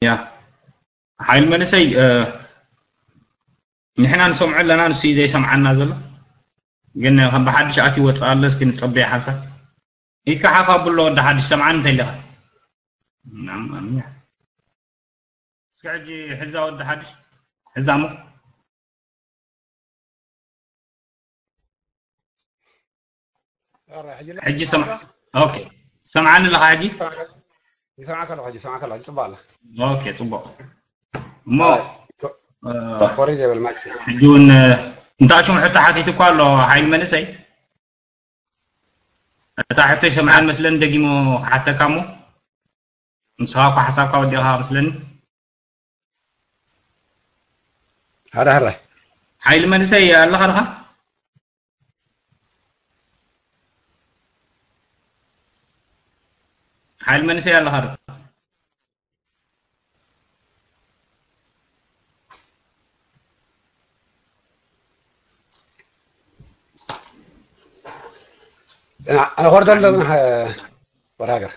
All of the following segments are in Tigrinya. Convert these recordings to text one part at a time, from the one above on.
ያ ሓይል መንእሰይ ንሕና ንሰምዖ ኣለና፣ ንሱ እዩ ዘይሰምዓና ዘሎ። ግን ከም ብሓድሽ ኣትዩ ወፅእ ኣሎ። እስኪ ንፀበዮ ሓንሳብ። ኢድካ ሓፍ ኣብሎ ወዲ ሓድሽ፣ ሰምዓኒ እንተሊኻ። እስኪ ሕጂ ሕዛ ወዲ ሓድሽ፣ ሕዛ እሞ። ሕጂ ሰምዓ። ኦኬ፣ ሰምዓኒ ኣለኻ ሕጂ? ይሰማዕካ ኣለኹ፣ ሕጂ ይሰማዕካ ኣለኹ፣ ይጽባእ ኣሎ። ኦኬ፣ ጽቡቕ። እሞ፣ ኮሪ ዘብል ማይክ። ሕጂ እውን፣ እንታይ ሽሙ ሕቶ ሓቲቱ እኳ ኣሎ፣ ሓይል መንእሰይ? እታ ሕቶ ይሰምዓን መስለኒ፣ ደጊሞ ክሓተካ እሞ። ንስኻ እኳ ሓሳብካ ወዲኻ መስለኒ። ሃረ፣ ሃረ። ሓይል መንእሰይ ኣለኻ ድኻ? ሓይል መንእሰይ ኣለኻ ድኻ? ኣነ ኮርደል ዶ ዝናሕ ወራገር።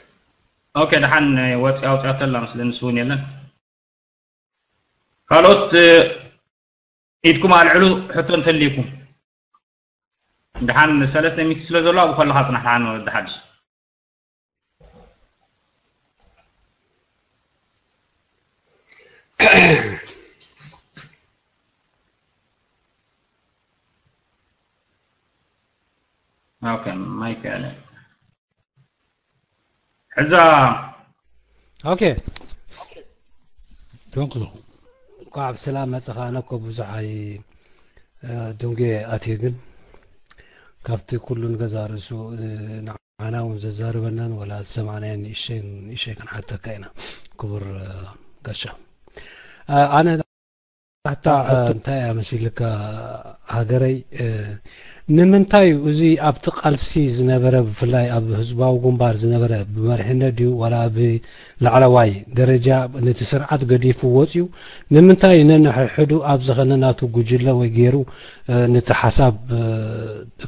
ኦኬ፣ ደሓን ወፂ ኣውፅኣቶ ኣላ መስለኒ፣ ንሱ እውን የለን። ካልኦት ኢድኩም ኣልዕሉ፣ ሕቶ እንተልይኩም። ደሓን ሰለስተ ሚኒት ስለ ዘሎ ኣብኡ ከለኻ ጽናሕ፣ ደሓን ወዲ ሓድሽ። ኦኬ፣ ማይክ ያለ ሕዛ። ኦኬ፣ ዶንክሎ እንኳዕ ብሰላም መጽኻ። ኣነ እኮ ብዙሕ ኣይ ድንጌ ኣትየ፣ ግን ካብቲ ኩሉ ንገዛ ርእሱ ንዓና እውን ዘዛርበናን ወላ ዝሰማዕናዮን ንእሽተይ ንእሽተይ ክንሓተካ ኢና ክቡር ጋሻ። ኣነ ኣታ እንታይ እያ መሲልካ ሃገረይ? ንምንታይ እዩ እዚ ኣብቲ ቃልሲ ዝነበረ፣ ብፍላይ ኣብ ህዝባዊ ግንባር ዝነበረ፣ ብመሪሕነት ድዩ ዋላ ብላዕለዋይ ደረጃ ነቲ ስርዓት ገዲፉ ወፂኡ፣ ንምንታይ ነንሕድሕዱ ኣብ ዝኸነ ናቱ ጉጅለ ወይ ገይሩ ነቲ ሓሳብ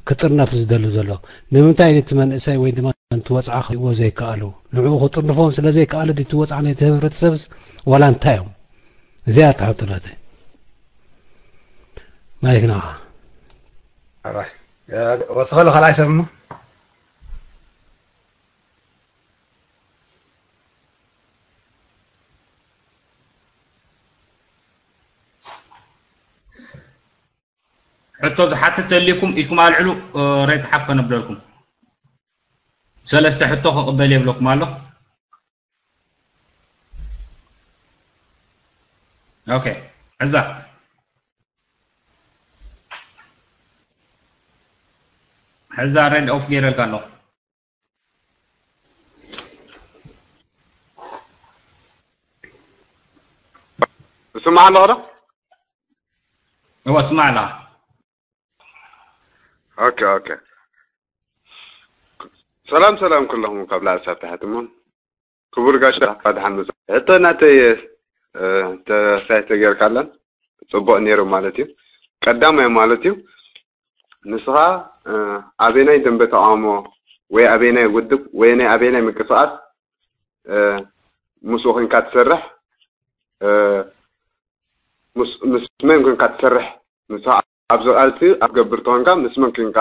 ክጥርነፍ ዝደሊ ዘሎ? ንምንታይ ነቲ መንእሰይ ወይ ድማ ነቲ ወፅዓ ክሪእዎ ዘይከኣሉ? ንዕኡ ክጥርንፎም ስለ ዘይከኣለ ድዩ እቲ ወፅዓ ነቲ ህብረተሰብስ ዋላ እንታይ እዮም? እዚኣ እታ ሕቶ ናተይ። ማይክ ናኻ። ኣራይ። ወስኸሉ ካልኣይ ሰብ እሞ። ሕቶ ዝሓትት ተልይኩም ኢድኩም ኣልዕሉ፣ ሬት ሓፍ ከነብለልኩም። ሰለስተ ሕቶ ክቕበል የብለኩም ኣሎ። ኦኬ፣ ሕዛ። ሕዛ ሬድ ኦፍ ገይረልካ ኣለኹ። እስማዕ ኣለኹ ዶ? እወ፣ እስማዕ ኣለኻ። ኦኬ፣ ኦኬ። ሰላም፣ ሰላም ኩለኹም ካብ ላዕሊ ሳብ ታሕቲ እሞ። ክቡር ጋሻ፣ እንኳዕ ደሓን መጻ። ሕቶ ናተይ፣ እ፣ ተሳይ ተገርካለን ጽቡቕ ነይሩ ማለት እዩ። ቀዳማይ ማለት እዩ፣ ንስኻ፣ እ፣ ኣበናይ ደንበ ተቃውሞ ወይ ኣበናይ ውድብ ወይ ናይ ኣበናይ ምንቅስቃስ፣ እ፣ ምስኡ ኮንካ ትሰርሕ፣ እ፣ ምስ፣ ምስ መን ኮንካ ትሰርሕ? ንስኻ ኣብዚ ቃልሲ ኣብ ገብር ተኾንካ ምስ መን ኮንካ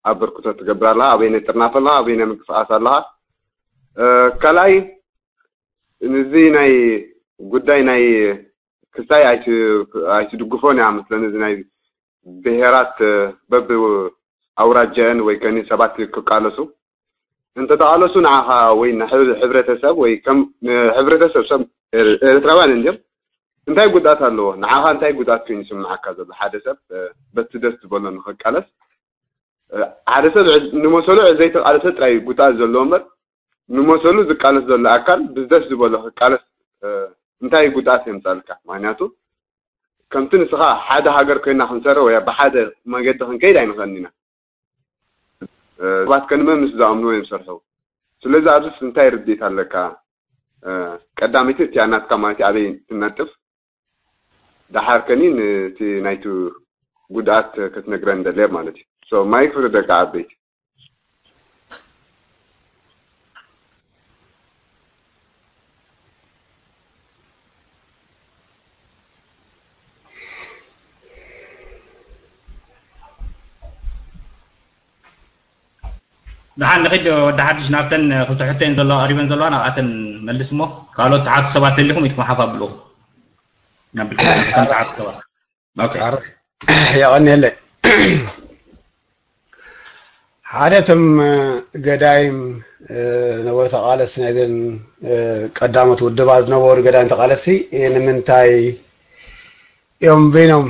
ኣበርክቶ ትገብር ኣለኻ? ኣበየናይ ጥርናፈ ኣለኻ? ኣበየናይ ምንቅስቃስ ኣለኻ? እ፣ ካልኣይ፣ ንዚ ናይ ጉዳይ ናይ ክስታይ ኣይት-፣ ኣይትድግፎን እያ መስለኒ፣ እዚ ናይ ብሄራት፣ እ፣ በብ ኣውራጃአን ወይ ከኒ ሰባት ክቃለሱ እንተተቃለሱ ንዓኻ ወይ ንሕብ-፣ ሕብረተሰብ ወይ ከም ንሕብረተሰብ ሰብ ኤር-፣ ኤርትራውያን እንድዮም እንታይ ጉድኣት ኣለዎ? ንዓኻ እንታይ ጉድኣት ኮይኑ ይስምዓካ ዘሎ? ሓደ ሰብ፣ እ፣ በቲ ደስ ዝበሎ ንኽቃለስ፣ እ፣ ሓደ ሰብ ዕዝ-፣ ንመሰሉ ዕዝ ዘይተቃለሰ ጥራይ ጉድኣት ዘለዎ እምበር ንመሰሉ ዝቃለስ ዘሎ ኣካል ብደስ ዝበሎ ክቃለስ፣ እ፣ እንታይ ጉድኣት የምጻልካ? ምኽንያቱ ከምቲ ንስኻ ሓደ ሃገር ኮይና ክንሰርሕ ወይ ብሓደ መገዲ ክንከይድ ኣይንኽእልን ኢና። እ፣ ሰባት ከንመ ምስ ዝኣምንዎ እዮም ዝሰርሑ። ስለዚ ኣብዚስ እንታይ ርድኢት ኣለካ? እ፣ ቀዳመይቲ እቲኣ ናትካ ማለት እዩ፣ ኣበይ ትነጥፍ? ደሓር ከኒ ነቲ ናይቱ ጉድኣት ክትነግረን ደልየ ማለት እዩ። ሶ ማይክ ፍረ ደቂ ዓበይቲ። ደሓን ንኺድ ወዲ ሓድሽ ናብተን ክልተ ሕቶ እየን ዘለዋ ቀሪበን ዘለዋ ናብኣተን መልስ እሞ ካልኦት ተሓቱ ሰባት ተሊኹም ኢድኩም ሓፍ ኣብልኡ። ናብ ብልክም ተሓቱ ሰባት። ኦኬ። ዓረ-፣ የቐንየለይ። ሓደ እቶም ገዳይም ነበሩ ተቓለስቲ ናይዘን ቀዳሞት ውድባት ዝነበሩ ገዳይም ተቓለስቲ ንምንታይ እዮም በይኖም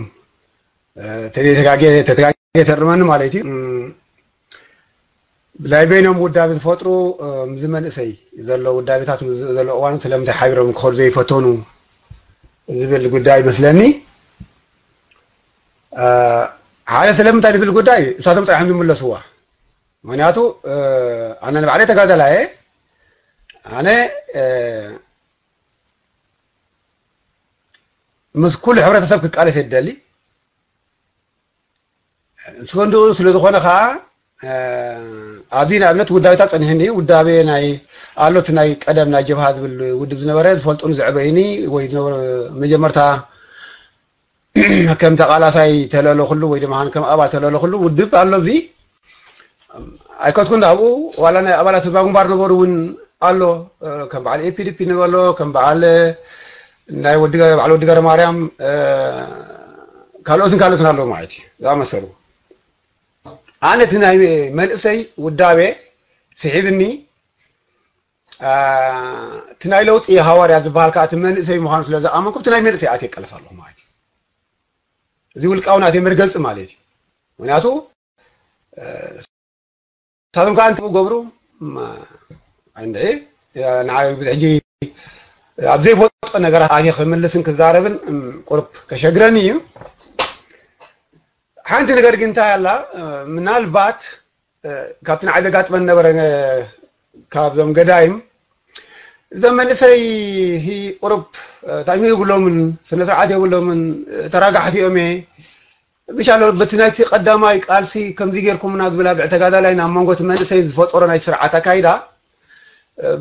ተጋጌ ተጋጌ ተርመኒ ማለት እዩ። ብላይ በይኖም ውዳቤ ዝፈጥሩ፣ ምስ መንእሰይ ዘሎ ውዳቤታት፣ ምስ ዘሎ እዋን ስለምንታይ ሓቢሮም ክኸዱ ዘይፈተኑ ዝብል ጉዳይ ይመስለኒ። ሓደ ስለምንታይ ዝብል ጉዳይ እሳቶም ጥራሕም ዝምለስዋ። ምክንያቱ ኣነ ንባዕለይ ተጋደላየ። ኣነ ምስ ኩሉ ሕብረተሰብ ክቃለስ የደሊ። ንስኮንድኡ ስለ ዝኾነ ከዓ ኣብዚ ንኣብነት ውዳቤታት ጸኒሕኒ እዩ። ውዳቤ ናይ ኣሎት ናይ ቀደም ናይ ጀብሃ ዝብል ውድብ ዝነበረ ዝፈልጡን ዘዕበይኒ ወይ ዝነበረ መጀመርታ ከም ተቓላሳይ ተለለኹሉ ወይ ድማ ከም ኣባል ተለለኹሉ ውድብ ኣሎ። እዚ ኣይከትኩን ኣብኡ ዋላ ናይ ኣባላት ህዝባዊ ግንባር ነበሩ እውን ኣሎ። ከም በዓል ኤፒዲፒ ንበሎ ከም በዓል ናይ ወዲ በዓል ወዲ ገረ ማርያም ካልኦትን ካልኦትን ኣለዉ ማለት እዩ። ዝኣመሰሉ ኣነ እቲ ናይ መንእሰይ ውዳቤ ስሒብኒ። እቲ ናይ ለውጢ ሃዋርያ ዝበሃል ከዓ እቲ መንእሰይ ምዃኑ ስለ ዝኣመንኩ እቲ ናይ መንእሰይ ኣትየ ቀለስ ኣለኹ ማለት እዩ። እዚ ውልቃዊ ናተይ መርገፂ ማለት እዩ። ምክንያቱ ንሳቶም ከዓ እንታይ ገብሩ እንድዒ ንዓይ ሕጂ ኣብ ዘይፈልጦ ነገራት ኣትየ ክምልስን ክዛረብን ቁርብ ከሸግረኒ እዩ። ሓንቲ ነገር ግን እንታይ ኣላ፣ ምናልባት ካብቲ ንዓይ ዘጋጥመን ነበረ፣ ካብዞም ገዳይም እዞም መንእሰይ ቁሩብ ታይሚ የብሎምን፣ ስነ ስርዓት የብሎምን፣ ተራጋሕቲ እዮም። ብሻሎ በቲ ናይቲ ቀዳማይ ቃልሲ ከምዚ ጌርኩምና ዝብል ኣብ ተጋዳላይ ናብ መንጎ እቲ መንእሰይ ዝፈጠሮ ናይ ስርዓት ኣካይዳ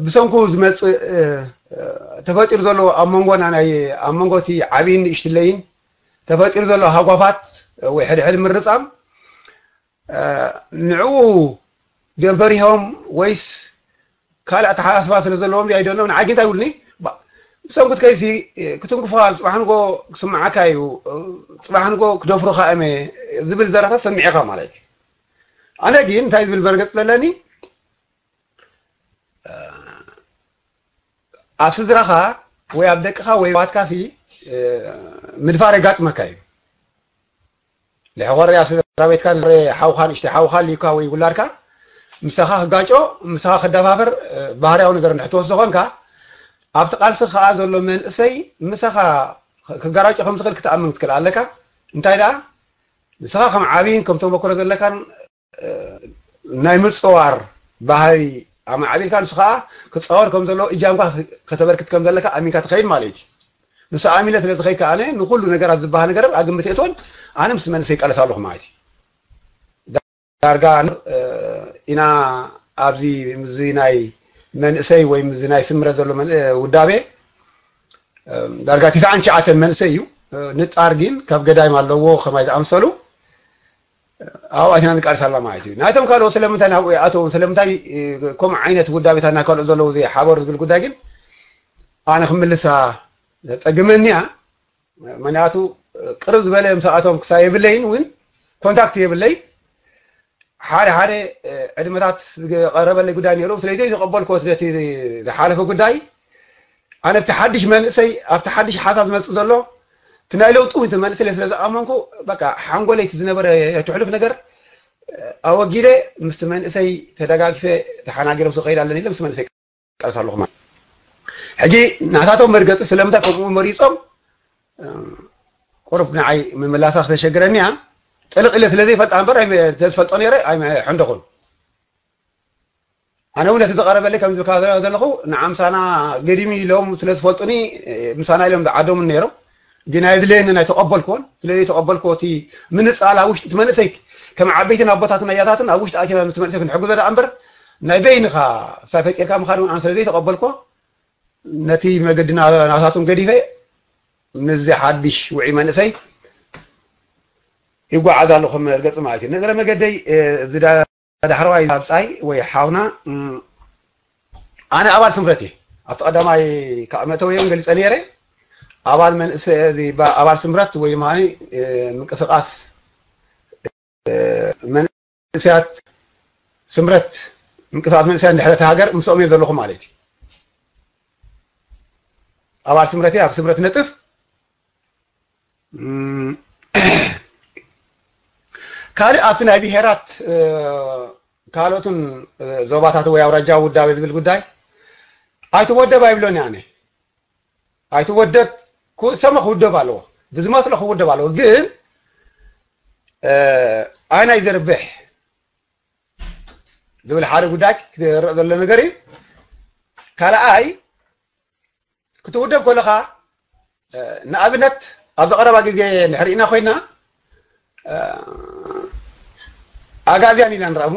ብሰንኩ ዝመፅእ ተፈጢሩ ዘሎ ኣብ መንጎና ናይ ኣብ መንጎ እቲ ዓብይን ንእሽትለይን ተፈጢሩ ዘሎ ሃጓፋት ወይ ሕድሕድ ምርጻም ንዕኡ ድዮም ፈሪሆም ወይስ ካልእ ኣተሓሳስባ ስለ ዘለዎም ድዩ ኣይደሎም። ንዓይ ግን እንታይ ይብሉኒ፣ ብሰንኩ ክትከይድሲ ክትንክፎ ኣብ ፅባሕ ንጎ ክስምዓካ እዩ፣ ፅባሕ ንጎ ክደፍሩኻ እመ ዝብል ዘረታት ሰሚዕኻ ማለት እዩ። ኣነ ግን እንታይ ዝብል መርገፅ ዘለኒ ኣብ ስድራኻ ወይ ኣብ ደቅኻ ወይ ዋትካሲ ምድፋር የጋጥመካ እዩ። ልሕቆሪ ኣብ ስድራ ቤትካ ንረ ሓውኻ ንእሽተይ ሓውኻ ልዩካ ወይ ውላድካ ምሳኻ ክጋጮ ምሳኻ ክደፋፍር ባህርያዊ ነገር እንድሕር ትወስዶ ኮንካ ኣብቲ ቃልሲ ከዓ ዘሎ መንእሰይ ምሳኻ ክጋራጮ ከም ዝኽእል ክትኣምን ክትክእል ኣለካ። እንታይ ደኣ ንስኻ ከም ዓብይን ከም ተመክሮ ዘለካን ናይ ምፅዋር ባህሪ ኣማዕቢልካ ንሱ ከዓ ክፃወር ከም ዘለዎ እጃምካ ከተበርክት ከም ዘለካ ኣሚንካ ትኸይድ ማለት እዩ። ንሱ ኣሚነ ስለ ዝኸይድ ከኣነ ንኩሉ ነገራት ዝበሃል ነገር ኣብ ግምት የእትወን ኣነ ምስ መንእሰይ ይቃለስ ኣለኹ ማለት እዩ። ዳርጋ ኢና ኣብዚ ምዚ ናይ መንእሰይ ወይ ምዚ ናይ ስምረት ዘሎ ውዳቤ ዳርጋ ትስዓን ትሽዓተን መንእሰይ እዩ። ንጣር ግን ካብ ገዳይም ኣለዎ ከማይ ዝኣምሰሉ ኣብኡ ኣቲና ንቃልስ ኣላ ማለት እዩ። ናይቶም ካልኦት ስለምንታይ ናብኡ ይኣተውን ስለምንታይ ከምኡ ዓይነት ውዳቤታት ናይ ካልኦት ዘለዉ ዘይሓበሩ ዝብል ጉዳይ ግን ኣነ ክምልሳ ጸግመኒ እያ። ምክንያቱ ቅርብ ዝበለ ምስኣቶም ክሳብ የብለይን እውን ኮንታክት የብለይ። ሓደ ሓደ ዕድመታት ዝቀረበለይ ጉዳይ ነይሩ። ስለዚ ተቀበልኩ ነቲ ዝሓለፈ ጉዳይ። ኣነ ኣብቲ ሓድሽ መንእሰይ ኣብቲ ሓድሽ ሓሳብ ዝመፅእ ዘሎ እቲ ናይ ለውጢ እውን መንእሰይ ስለ ዝኣመንኩ በቃ ሓንጎለይ እቲ ዝነበረ ትሕሉፍ ነገር ኣወጊደ ምስቲ መንእሰይ ተደጋጊፈ ተሓናጊረ ምስ ከይድ ኣለኒ ኢለ ምስ መንእሰይ ቀርስ ኣለኹ ማለት ሕጂ ናታቶም መርገፂ ስለምንታይ ከምኡ መሪፆም ቁሩብ ንዓይ ምምላሳ ክተሸግረኒ እያ። ጥልቕ ኢለ ስለ ዘይፈልጣ እምበር ተዝፈልጦ ነይረ ኣይሕንደኹን። ኣነ እውን ነቲ ዝቐረበለይ ከም ዝብካ ዘለኹ ንዓምሳና ገዲሚ ኢሎም ስለ ዝፈልጡኒ ምሳና ኢሎም ዝዓደሙን ነይሮም። ግን ኣይድለየንን ኣይተቐበልክዎን። ስለዚ ተቐበልክዎ እቲ ምንፃል ኣብ ውሽጢ እቲ መንእሰይ ከም ዓበይትን ኣቦታትን ኣያታትን ኣብ ውሽጢ ኣኪና ምስ መንእሰይ ክንሕግዞ ደኣ እምበር ናይ በይንኻ ሳይ ፈጢርካ ምኻድ እውን ኣነ ስለ ዘይተቐበልክዎ ነቲ መገዲ ናታቶም ገዲፈ ምስዚ ሓድሽ ውዒ መንእሰይ ይጓዓዝ ኣለኹ መርገፂ ማለት እዩ። ንእግረ መገደይ ዝዳ ዳሕረዋይ ኣብጻይ ወይ ሓውና ኣነ ኣባል ስምረት እየ። ኣብቲ ቀዳማይ ካብ መእተወ እውን ገሊጸ ነይረ። ኣባል መንእሰ ኣባል ስምረት ወይ ድማ ምንቅስቃስ መንእሰያት ስምረት ምንቅስቃስ መንእሰያት ድሕረት ሃገር ምስኦም እየ ዘለኹ ማለት እዩ። ኣባል ስምረት እየ፣ ኣብ ስምረት ነጥፍ ካልእ ኣብቲ ናይ ብሄራት ካልኦትን ዞባታት ወይ ኣውራጃ ውዳቤ ዝብል ጉዳይ ኣይትወደብ ኣይብሎን ኣነ። ኣይትወደብ ሰመ ክውደብ ኣለዎ፣ ብዝመስሎ ክውደብ ኣለዎ። ግን ኣይ ናይ ዘርብሕ ዝብል ሓደ ጉዳይ ክረእ ዘሎ ነገር እዩ። ካልኣይ ክትውደብ ከለኻ ንኣብነት ኣብዚ ቀረባ ግዜ ንሕርኢና ኮይና ኣጋዝያን ኢና ንረእሞ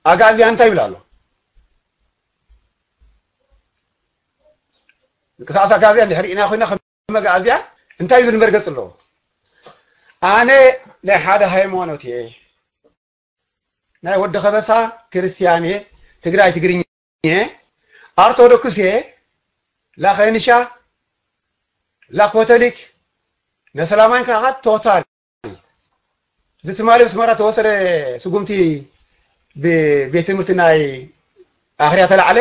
ኣጋዝያን እንታይ ይብል ኣሎ? ምንቅስቃስ ኣጋዝያን ድሕሪ ኢና ኮይና ከም ኣጋዝያን እንታይ ዝብል መርገፂ ኣለዎ? ኣነ ናይ ሓደ ሃይማኖት እየ፣ ናይ ወዲ ከበሳ ክርስትያን እየ፣ ትግራይ ትግርኛ እየ፣ ኣርቶዶክስ እየ፣ ላኸንሻ ላኮተሊክ ነሰላማን ከዓ ቶታል እዚ ትማሊ ብስመራ ተወሰደ ስጉምቲ ብቤት ትምህርቲ ናይ ኣኽርያ ተላዕለ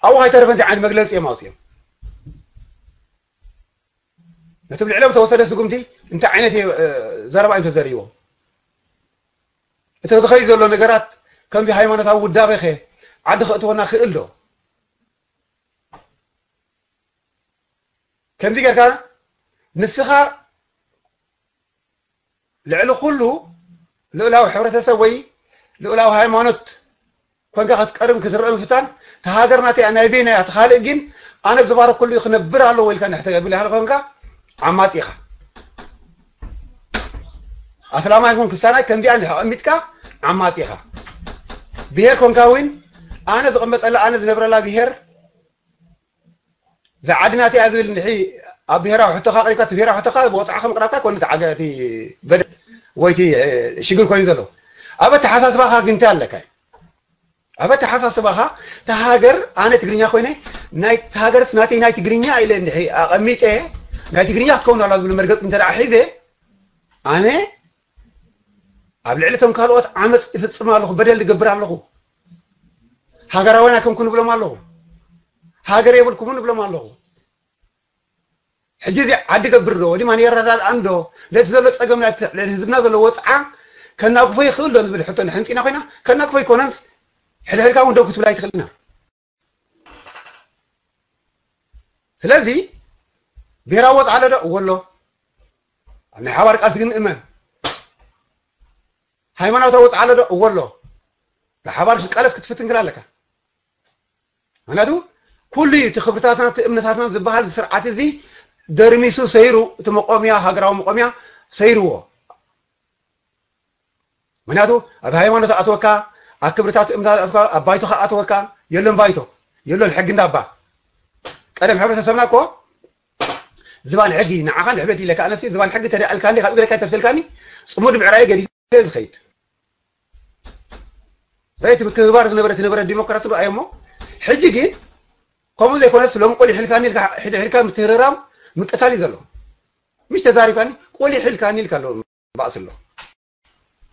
ኣብኡ ከይተረፈ እንታይ ዓይነት መግለፂ እዮም ኣውፅኦም? ነቲ ብልዕሎም ተወሰደ ስጉምቲ እንታይ ዓይነት ዘረባ እዮም ተዘሪቦም? እቲ ዝኸይ ዘሎ ነገራት ከምዚ ሃይማኖታዊ ውዳበኸ ዓዲ ከእትወና ክእል ዶ? ከምዚ ጌርካ ንስኻ ልዕሊ ኩሉ ልኡላዊ ሕብረተሰብ ወይ ልኡላዊ ሃይማኖት ኮንካ ክትቀርም ክትረአ ምፍታን፣ እታ ሃገር ናተይ እያ፣ ናይ በይነይ እያ፣ እቲ ካልእ ግን ኣነ ብዝባረኩሉ ክነብር ኣለዎ ኢልካ ንሕተብል ያህል ኮንካ ዓማጺ ኢኻ። ኣስላማይ ይኹን ክሳናይ ከምዚኣ እንድሕር ኣቐሚጥካ ዓማጺ ኢኻ። ብሄር ኮንካ እውን ኣነ ዝቕመጠላ ኣነ ዝነብረላ ብሄር እዛ ዓዲ ናተይ እያ ዝብል እንድሕሪ ኣብ ብሄራዊ ሕቶኻ ኣቕሪብካ እቲ ብሄራዊ ሕቶኻ ብወፅዓኻ ምቕራብካ ኮነ እቲ ዓገ እቲ በደል ወይ እቲ ሽግር ኮይኑ ዘሎ ኣብ ኣተሓሳስባኻ ግን እንታይ ኣለካ እዩ? ኣብ ኣተሓሳስባኻ እታ ሃገር ኣነ ትግርኛ ኮይነ ናይ ሃገርስ ናተይ ናይ ትግርኛ ኢለ እንድሕሪ ኣቐሚጠ ናይ ትግርኛ ክትከውን ኣላ ዝብል መርገፂ እንተ ደኣ ሒዘ ኣነ ኣብ ልዕሊ እቶም ካልኦት ዓመፅ ይፍፅም ኣለኹ፣ በደል ይገብር ኣለኹ፣ ሃገራውያን ኣይኮንኩን እብሎም ኣለኹ፣ ሃገር የብልኩምን እብሎም ኣለኹ። ሕጂ እዚ ዓዲ ገብር ዶ ወዲማ የረዳድኣን ዶ ነቲ ዘሎ ፀገም ናይ ህዝብና ዘሎ ወፅዓ ከናግፎ ይኽእል ዶ ንብል ሕቶ ንሕንጢና ኮይና ከናግፎ ይኮነንስ ሕድሕድካ እውን ደው ክትብል ኣይትኽእልና። ስለዚ ብሄራዊ ወፅዓ ኣሎ ዶ? እወ ኣሎ። ኣብ ናይ ሓባር ቃልሲ ግን እመን። ሃይማኖታዊ ወፅዓ ኣሎ ዶ? እወ ኣሎ። ብሓባር ክትቃለስ ክትፍትን ግን ኣለካ። ምክንያቱ ኩሉ እዩ እቲ ክብርታትና እቲ እምነታትና ዝበሃል ስርዓት እዚ ደርሚሱ ሰይሩ እቲ መቆምያ ሃገራዊ መቆምያ ሰይርዎ። ምክንያቱ ኣብ ሃይማኖት ኣትወካ ኣብ ክብርታት እምነታት ኣትወካ ኣብ ባይቶካ ኣትወካ የሎን ባይቶ የሎን ሕጊ እንዳባ ቀደም ሕብረተሰብና እኮ ዝባን ሕጊ ንዓኻ ንሕበድ ኢለካ ኣነሲ ዝባን ሕጊ ተደኣልካኒ ካብ እግረካ ተፍተልካኒ ፅሙድ ምዕራይ ገዲፈ ዝኸይድ ራይት ምክብባር ዝነበረ ዝነበረ ዲሞክራሲ ዶ ኣየሞ ሕጂ ግን ከምኡ ዘይኮነስ ሎም ቆሊ ሕልካኒ ኢልካ ሕድሕድካ ምትህርራም ምቅታል እዩ ዘሎ ምሽ ተዛሪብካኒ ቆሊ ሕልካኒ ኢልካ ኣሎ ባእሲ ኣሎ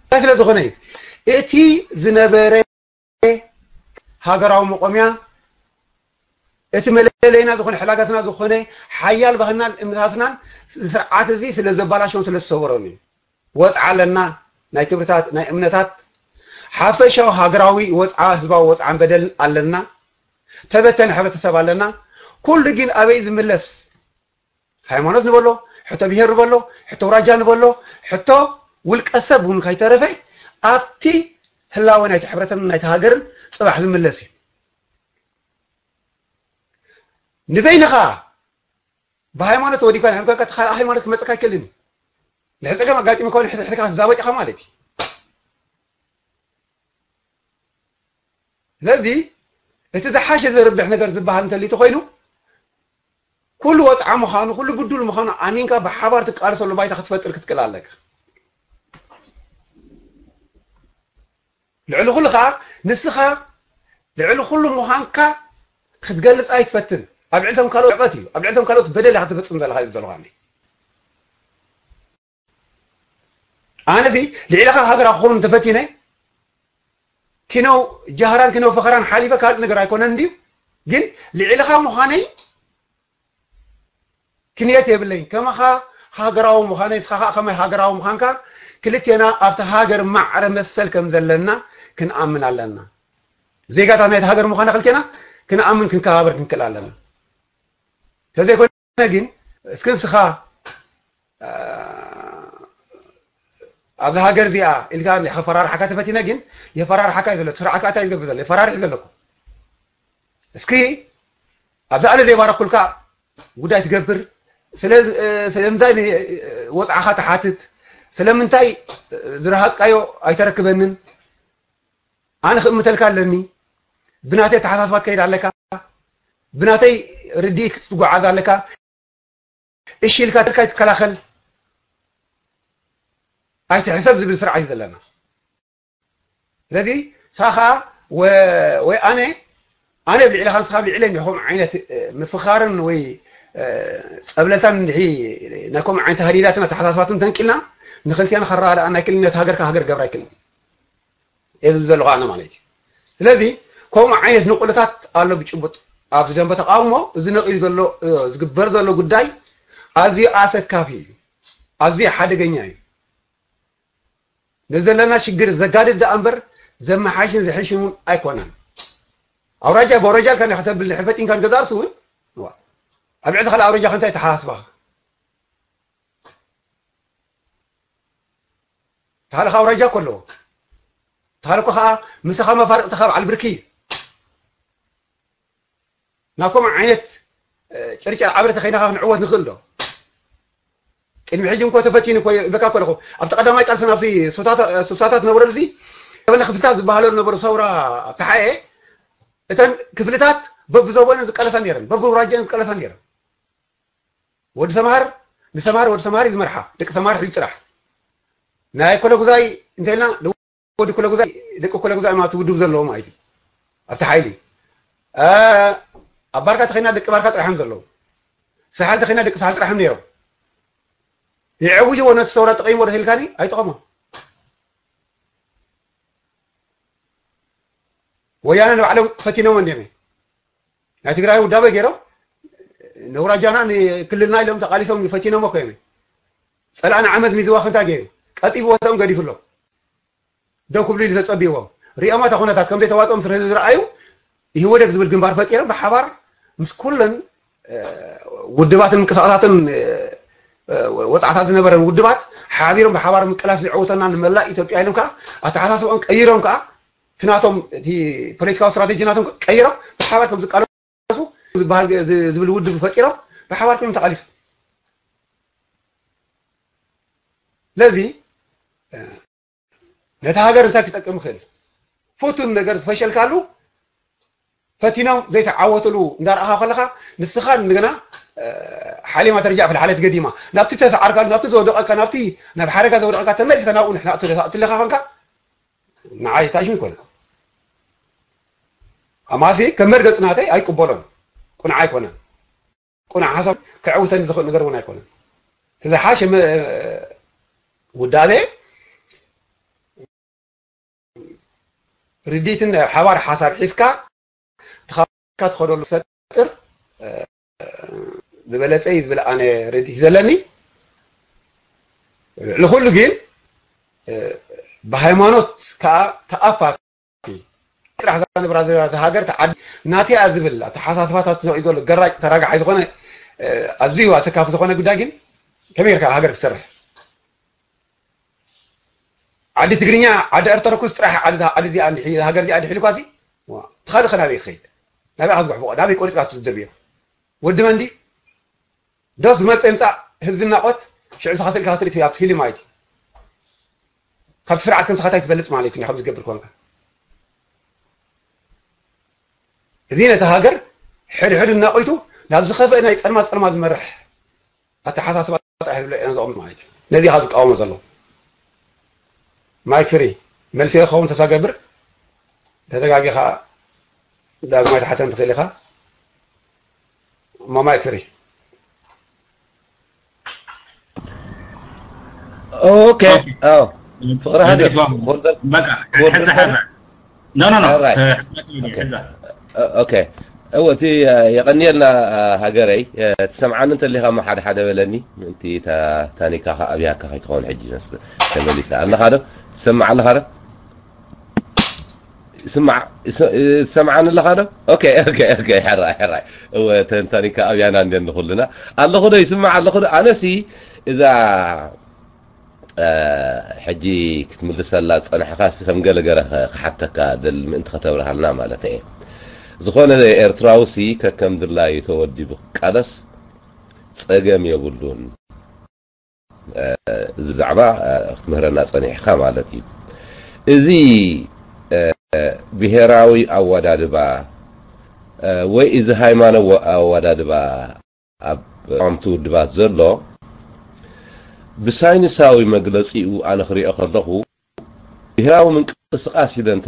እንታይ ስለ ዝኾነ እዩ እቲ ዝነበረ ሃገራዊ መቆምያ እቲ መለለይና ዝኾነ ሕላጋትና ዝኾነ ሓያል ባህልናን እምነታትናን ስርዓት እዚ ስለ ዘባላሸውን ስለ ዝሰበሮን እዩ ወፅዓ ኣለና ናይ ክብርታት ናይ እምነታት ሓፈሻዊ ሃገራዊ ወፅዓ ህዝባዊ ወፅዓን በደልን ኣለና ተበተነ ሕብረተሰብ ኣለና ኩሉ ግን ኣበይ ዝምለስ ሃይማኖት ንበሎ ሕቶ ብሄር ንበሎ ሕቶ ውራጃ ንበሎ ሕቶ ውልቀ ሰብ እውን ከይተረፈ ኣብቲ ህላወ ናይቲ ሕብረተን ናይቲ ሃገርን ፅባሕ ዝምለስ እዩ ንበይንኻ ብሃይማኖት ወዲካ ንሕብከካ እቲ ካልእ ሃይማኖት ክመፀካ ኣይክእልን እዩ ንሕፀገም ኣጋጢሙ ከሆነ ሕድሕድካ ክትዛበጭኻ ማለት እዩ ስለዚ እቲ ዝሓሸ ዘርብሕ ነገር ዝበሃል እንተልዩ ተኮይኑ ኩሉ ወፅዓ ምዃኑ ኩሉ ብዱል ምዃኑ ኣሚንካ ብሓባር ትቃለሰሉ ባይታ ክትፈጥር ክትክእል ኣለካ ልዕሊ ኩሉ ከዓ ንስኻ ልዕሊ ኩሉ ምዃንካ ክትገልፅ ኣይትፈትን። ኣብ ልዕልቶም ካልኦት ዕቀት እዩ፣ ኣብ ልዕልቶም ካልኦት በደል ኢኻ ትፍፅም ዘለኻ እዩ ዘለኻ። ኣነዚ ልዕልኻ ሃገራ ክኸውን እንተፈቲነ ኪነው ጃህራን ኪነው ፈኸራን ሓሊፈ ካልእ ነገር ኣይኮነን እንድዩ። ግን ልዕልኻ ምዃነይ ክንየት የብለይ። ከማኻ ሃገራዊ ምዃነይ፣ ንስኻ ከዓ ከማይ ሃገራዊ ምዃንካ፣ ክልቴና ኣብቲ ሃገር ማዕረ መሰል ከም ዘለና ክንኣምን ኣለና። ዜጋታት ናይቲ ሃገር ምዃና ክልቴና ክንኣምን ክንከባበር ክንክእል ኣለና። ተዘይኮነ ግን እስኪ ንስኻ ኣብዚ ሃገር እዚኣ ኢልካ ከፈራርሓካ ተፈቲነ ግን የፈራርሓካ እዩ ዘሎ። እቲ ስርዓት ከኣ እንታይ ዝገብር ዘሎ? የፈራርሕ እዩ ዘለኩ። እስኪ ኣብዚ ኣነ ዘይባረኩልካ ጉዳይ ትገብር፣ ስለ ስለምንታይ ወፅዓኻ ትሓትት፣ ስለምንታይ ዝረሃፅካዮ ኣይተረክበንን? ኣነ ክእምተልካ ኣለኒ። ብናተይ ኣተሓሳስባ ትከይድ ኣለካ፣ ብናተይ ርድኢት ክትጓዓዝ ኣለካ። እሺ ኢልካ ተልካ ይትከላኸል ኣይትሕሰብ ዝብል ስርዓት እዩ ዘለና። ስለዚ ሳኻ ወይ ኣነ ኣነ ኣብ ልዕለኻ ንስኻ ኣብ ልዕለይ ከምኡ ዓይነት ምፍኻርን ወይ ፀብለታን እንድሒ ናይ ከምኡ ዓይነት ሃዲዳትን ኣተሓሳስባትን ተንቂልና ንክልቲና ከረዳድኣና ኣይክልን፣ ነቲ ሃገር ከ ሃገር ገብራ ኣይክልን። እየ ዝብል ዘለኹ ኣነ ማለት እዩ። ስለዚ ከምኡ ዓይነት ንቁልታት ኣሎ ብጭቡጥ ኣብዚ ደንበ ተቃውሞ እዚ ነቒሉ ዘሎ ዝግበር ዘሎ ጉዳይ ኣዝዩ ኣሰካፊ እዩ፣ ኣዝዩ ሓደገኛ እዩ። ንዘለና ሽግር ዘጋድድ ደኣ እምበር ዘመሓይሽን ዘሕይሽን እውን ኣይኮነን። ኣውራጃ ብኣውራጃ ኢልካ ከተብል ድሕሪ ፈጢንካ ንገዛ ርእሲ እውን ኣብ ልዕሊ ካልእ ኣውራጃ ከ እንታይ ተሓሳስባኻ? ተሃለኻ ኣውራጃ እኮ ኣለዎ። ተሃለኮ ከዓ ምሳኻ መፋርቕትኻ በዓል ብርኪ እዩ። ናብ ከምኡ ዓይነት ጭርጭር ዓብረ ተኸይናኻ ክንዕወት ንኽእል ዶ? ቅድሚ ሕጂ እንኮ ተፈቲኑ እኮ ይበካ እኮ ኣለኹ። ኣብቲ ቀዳማይ ቃልሲ ናብቲ ሱሳታት ዝነበረሉ ሲ ዘበነ ክፍልታት ዝበሃለሉ ነበሩ ሰውራ ተሓኤ እተን ክፍልታት በብዞቦነን ዝቀለሳ ነይረን፣ በብውራጀን ዝቀለሳ ነይረን። ወዲ ሰምሃር ንሰምሃር ወዲ ሰምሃር እዩ ዝመርሓ፣ ደቂ ሰምሃር ሒዙ ጥራሕ። ናይ ኮለጉዛይ እንተልና ወዲ ኮለጉዛይ ደቂ ኮለጉዛይ ማለት ውድብ ዘለዎም ማለት እዩ። ኣብቲ ሓይሊ ኣብ ባርካ ተኸይና ደቂ ባርካ ጥራሕም ዘለዉ፣ ሳሕል ተኸይና ደቂ ሳሕል ጥራሕም ነይሮም። ይዐውጅዎ ነቲ ሰውራ ጠቒምዎ ዶ ተልካኒ ኣይጠቐሞን። ወያነ ንባዕሎም ፈቲኖም እንዲዮም ናይ ትግራይ ውዳበ ገይሮም ነውራጃና ንክልልና ኢሎም ተቃሊሶም ፈቲኖም እኮ እዮም። ፀላእና ዓመት ሚዝዋ ክንታ ገይሩ ቀጢፍዎ እቶም ገዲፍሎም ደው ክብሉ ኢሉ ተፀቢዎም ሪኦማ እታ ኩነታት ከም ዘይተዋፅኦም ስለ ዝረኣዩ ኢህወደግ ዝብል ግንባር ፈጢሮም ብሓባር ምስ ኩለን ውድባትን ምንቅስቃሳትን ወፃዕታት ዝነበረን ውድባት ሓቢሮም ብሓባር ምቅላስ ዝዕውተና ንመላእ ኢትዮጵያ ኢሎም ከዓ ኣተሓሳስቦም ቀይሮም ከዓ እቲ ናቶም እቲ ፖለቲካዊ ስትራቴጂ ናቶም ቀይሮም ብሓባር ከም ዝቃለሱ ዝበሃል ዝብል ውድብ ፈጢሮም ብሓባር ኮይኖም ተቃሊሶም። ስለዚ ነቲ ሃገር እንታይ ክጠቅም ይኽእል? ፍቱን ነገር ዝፈሸልካሉ ፈቲኖም ዘይተዓወትሉ እንዳረኣኻ ከለኻ ንስኻ እንደገና ሓሊማ ተረጃዕ ፍልሓለት ገዲማ ናብቲ ተሰዓርካሉ ናብቲ ዘወደቐካ ናብቲ ናብ ሓደጋ ዘወደቐካ ተመሊስካ ናብኡ ንሕና እትለኻ ኮንካ ንዓይ ታሽም ይኮነ ኣማሲ ከም መርገፂ ናተይ ኣይቅበሎን ቁንዓ ኣይኮነን። ቁኑዕ ሓሳብ ከዕውተኒ ዝኽእል ነገር እውን ኣይኮነን። እቲ ዝሓሸ ውዳቤ ርዲትን ሓባር ሓሳብ ሒዝካ ትኻካ ትኸደሉ ፈጥር ዝበለፀ እዩ ዝብል ኣነ ርድኢት ዘለኒ። ልዕሊ ኩሉ ግን ብሃይማኖት ከዓ ተኣፋፊ ጥራሕ እዛ ንብራ እዛ ሃገር እታ ዓዲ ናተይ እያ ዝብል ኣተሓሳስባታት ዝነቕዩ ዘሎ ገራጭ ተራጋሓይ ዝኾነ ኣዝዩ ኣሰካፊ ዝኾነ ጉዳይ ግን ከመይ ጌርካ ሃገር ክሰርሕ ዓዲ ትግርኛ ዓዲ ኦርቶዶክስ ጥራሕ ዓዲ ዓዲ እዚኣ እንድሒ ሃገር እዚኣ ድሒልኳ ሲ ትኻልኸ ናበይ ክኸይድ ናበይ ኣዝግሕ ብቆ ናበይ ቆሪፅካ ትደብዮ ወዲ መንዲ ዶ ዝመፀ ይምፃእ ህዝቢ ናቆት ሽዑ ንስኻ ስእልካ ክትርኢ ኣብቲ ፊልም ኣይት ካብቲ ስርዓት ክንስኻ እንታይ ትፈልፅ ማለት እዩ ከም ዝገብር ኮንካ እዚ ነቲ ሃገር ሕድሕዱ እናቆይቱ ናብ ዝኸፍአ ናይ ፀልማት ፀልማት ዝመርሕ ኣተሓሳስባ ጥራሕ ዝብለ ኢና ዘቐምጥ ማለት እዩ ነዚ ኢኻ ዝቃወሞ ዘሎ ማይክ ፍሪ መልሲ ክኸውን ተሳገብር ተተጋጊኻ ዳግማይ ትሓተን ትኽእል ኢኻ። ማማይ ክሪ። ኦኬ። ኣዎ። ፍቕሪ ሃገር። በቃ ሕዛ ሕዛ ኖ ኖ ኖ Alright. ሕዛ ኦኬ። እወ፣ እቲ የቐንየልና ሃገረይ። ትሰምዓኒ እንተሊኻ እሞ ሓደ ሓደ በለኒ። ምእንቲ እታ ታኒካ ከኣ ኣብያካ ከይትኸውን ሕጂ መስል ተመሊሳ ኣለኻ ዶ? ትሰምዕ ኣለኻ ዶ? ይስማዕ ይስ- ትሰምዓኒ ኣለኻ ዶ? ኦኬ ኦኬ ኦኬ። ሕራይ ሕራይ። እወ፣ ተንታኒካ ኣብያና እንደ ንኹልና ኣለኹ ዶ? ይስማዕ ኣለኹ ዶ? ኣነሲ እዛ ሕጂ ክትምልሰላ ዝጸናሕኻሲ ከም ገለ ገለ ክሓተካ ደል ምእንቲ ከተብርሃልና ማለት እየ። ዝኾነ ኤርትራውሲ ከከም ድላዩ ተወዲቡ ክቃለስ ጸገም የብሉን። እዚ ዛዕባ ክትምህረና ጸኒሕካ ማለት እዩ። እዚ ብሄራዊ ኣወዳድባ ወይ እዚ ሃይማኖት ኣወዳድባ ኣብ ተቃወምቲ ውድባት ዘሎ ብሳይንሳዊ መግለጺኡ ኣነ ክሪኦ ከለኹ ብሄራዊ ምንቅስቃስ ኢለ እንተ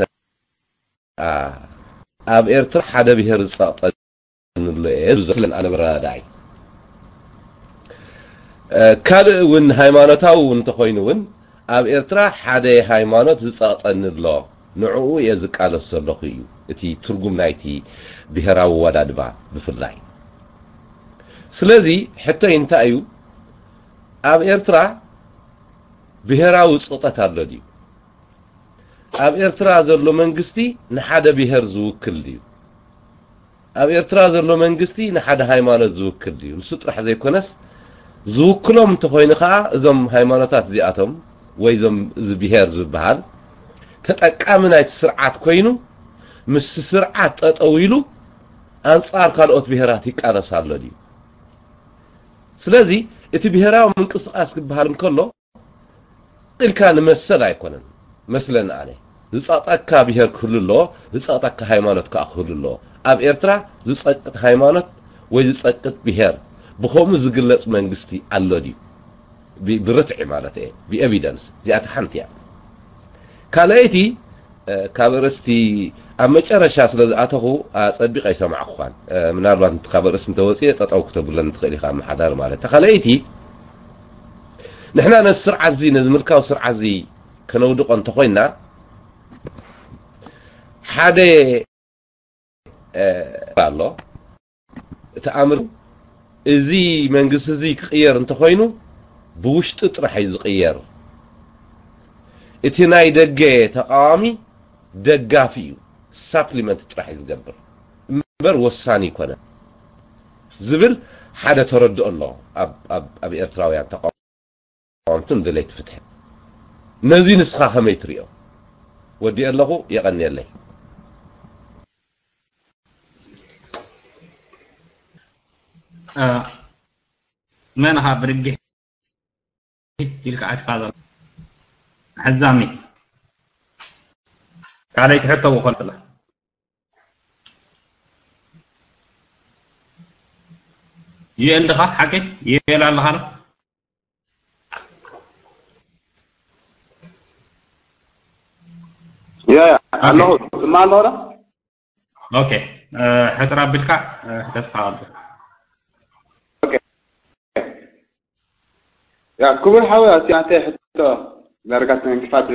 ኣብ ኤርትራ ሓደ ብሄር ዝጸቕጠንሎ እየ ዝብለን ኣነ ብረዳይ ካልእ እውን ሃይማኖታዊ እውን እንተኾይኑ እውን ኣብ ኤርትራ ሓደ ሃይማኖት ዝጸቕጠኒ ኣሎ ንዕኡ እየ ዝቃለስ ዘለኹ እዩ እቲ ትርጉም ናይቲ ብሄራዊ ወዳድባ ብፍላይ ስለዚ ሕቶይ እንታይ እዩ ኣብ ኤርትራ ብሄራዊ ጽቕጠት ኣሎ ድዩ ኣብ ኤርትራ ዘሎ መንግስቲ ንሓደ ብሄር ዝውክል ድዩ ኣብ ኤርትራ ዘሎ መንግስቲ ንሓደ ሃይማኖት ዝውክል ድዩ ንሱ ጥራሕ ዘይኮነስ ዝውክሎም እንተኾይኑ ከዓ እዞም ሃይማኖታት እዚኣቶም ወይ እዞም እዚ ብሄር ዝበሃል ተጠቃሚ ናይቲ ስርዓት ኮይኑ ምስ ስርዓት ጠጠው ኢሉ ኣንጻር ካልኦት ብሄራት ይቃለስ ኣሎ ድዩ ስለዚ እቲ ብሄራዊ ምንቅስቃስ ክበሃል እንከሎ ኢልካ ንመሰል ኣይኮነን መስለን ኣነ ዝጸቕጠካ ብሄር ክህሉ ኣለዎ ዝጸቕጠካ ሃይማኖት ከዓ ክህሉ ኣለዎ ኣብ ኤርትራ ዝጸቅጥ ሃይማኖት ወይ ዝጸቅጥ ብሄር ብኸምኡ ዝግለጽ መንግስቲ ኣሎ ድዩ ብርትዒ ማለት እየ ብኤቪደንስ እዚኣታ ሓንቲ እያ ካልኣይቲ ካብ ርእስቲ ኣብ መጨረሻ ስለ ዝኣተኹ ኣጸቢቐ ኣይሰማዕኩኻን ምናልባት ካብ ርእሲ እንተወፅየ ጠጠው ክተብለን ትኽእል ኢኻ መሓዳር ማለት ካልኣይቲ ንሕና ነዚ ስርዓት እዚ ነዚ ምልካዊ ስርዓት እዚ ከነውድቆ እንተኾይና ሓደ ኣሎ እቲ ኣምር እዚ መንግስቲ እዚ ክቕየር እንተኾይኑ ብውሽጢ ጥራሕ እዩ ዝቕየር እቲ ናይ ደገ ተቃዋሚ ደጋፊ እዩ ሳፕሊመንት ጥራሕ እዩ ዝገብር እምበር ወሳኒ ይኮነ ዝብል ሓደ ተረድኦ ኣሎ ኣብ ኤርትራውያን ተቃወምትን ደለይቲ ፍትሒ ነዚ ንስኻ ከመይ ትሪኦ ወዲ ኣለኹ የቐንየለይ መን ኻ ብርጌ ኢልካ ኣትካ ዘሎ ሕዛሚ ካልኣይቲ ሕቶ ውኸል ስለ ዩኤል ድኻ ሓቂ ዩኤል ኣለኻ ዶ ያ ያ ኣለኹ ስማ ኣለኹ ዶ ኦኬ ሕፅር ኣቢልካ ሕተትካ ያ ክቡር ሓወይ ኣቲ ኣንተ ሕቶ ዳርጋ ተንክፋት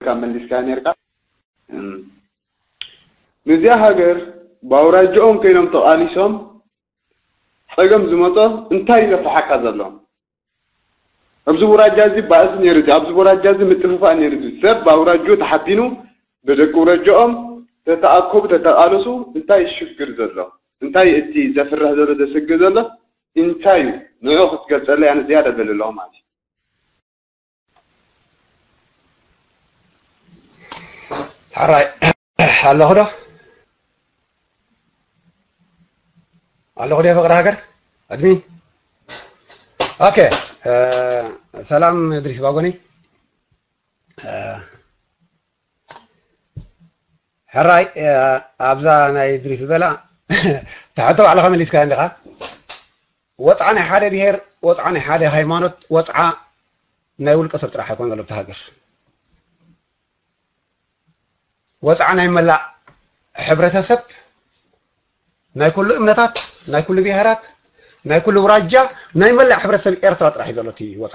ካብ መሊስካ ነርካ ንዚኣ ሃገር ብኣውራጅኦም ኮይኖም ተቓሊሶም ፀገም ዝመፆ እንታይ ዘፍርሓካ ዘሎ ኣብዚ ውራጃ እዚ ባእሲ ነይሩ ኣብዚ ውራጃ እዚ ምጥፍፋእ ነይሩ ሰብ ብኣውራጅኡ ተሓቢኑ ብደቂ ውረጅኦም ተተኣከቡ ተተቓለሱ እንታይ ሽግር ዘሎ እንታይ እቲ ዘፍርሕ ዘሎ ዘስግእ ዘሎ እንታይ እዩ ንዑ ክትገልፀለይ ኣነ ዝያዳ ደሊ ኣለኹ ማለት እዩ ሕራይ ኣለኹ ዶ ኣለኹ ዶ ፍቅሪ ሃገር ኣድሚ ኦኬ ሰላም ድሪስ ባጎኒ ሕራይ ኣብዛ ናይ ድሪስ ዝበላ ትሕቶ ባዕልኻ መሊስካ እንዲኻ ወፅዓ ናይ ሓደ ብሄር ወፅዓ ናይ ሓደ ሃይማኖት ወፅዓ ናይ ውልቀ ሰብ ጥራሕ ኣይኮን ዘሎ ሃገር ወፅዓ ናይ መላእ ሕብረተሰብ ናይ ኩሉ እምነታት፣ ናይ ኩሉ ብሄራት፣ ናይ ኩሉ ውራጃ፣ ናይ መላእ ሕብረተሰብ ኤርትራ ጥራሕ እዩ ዘሎ እቲ ወፃ።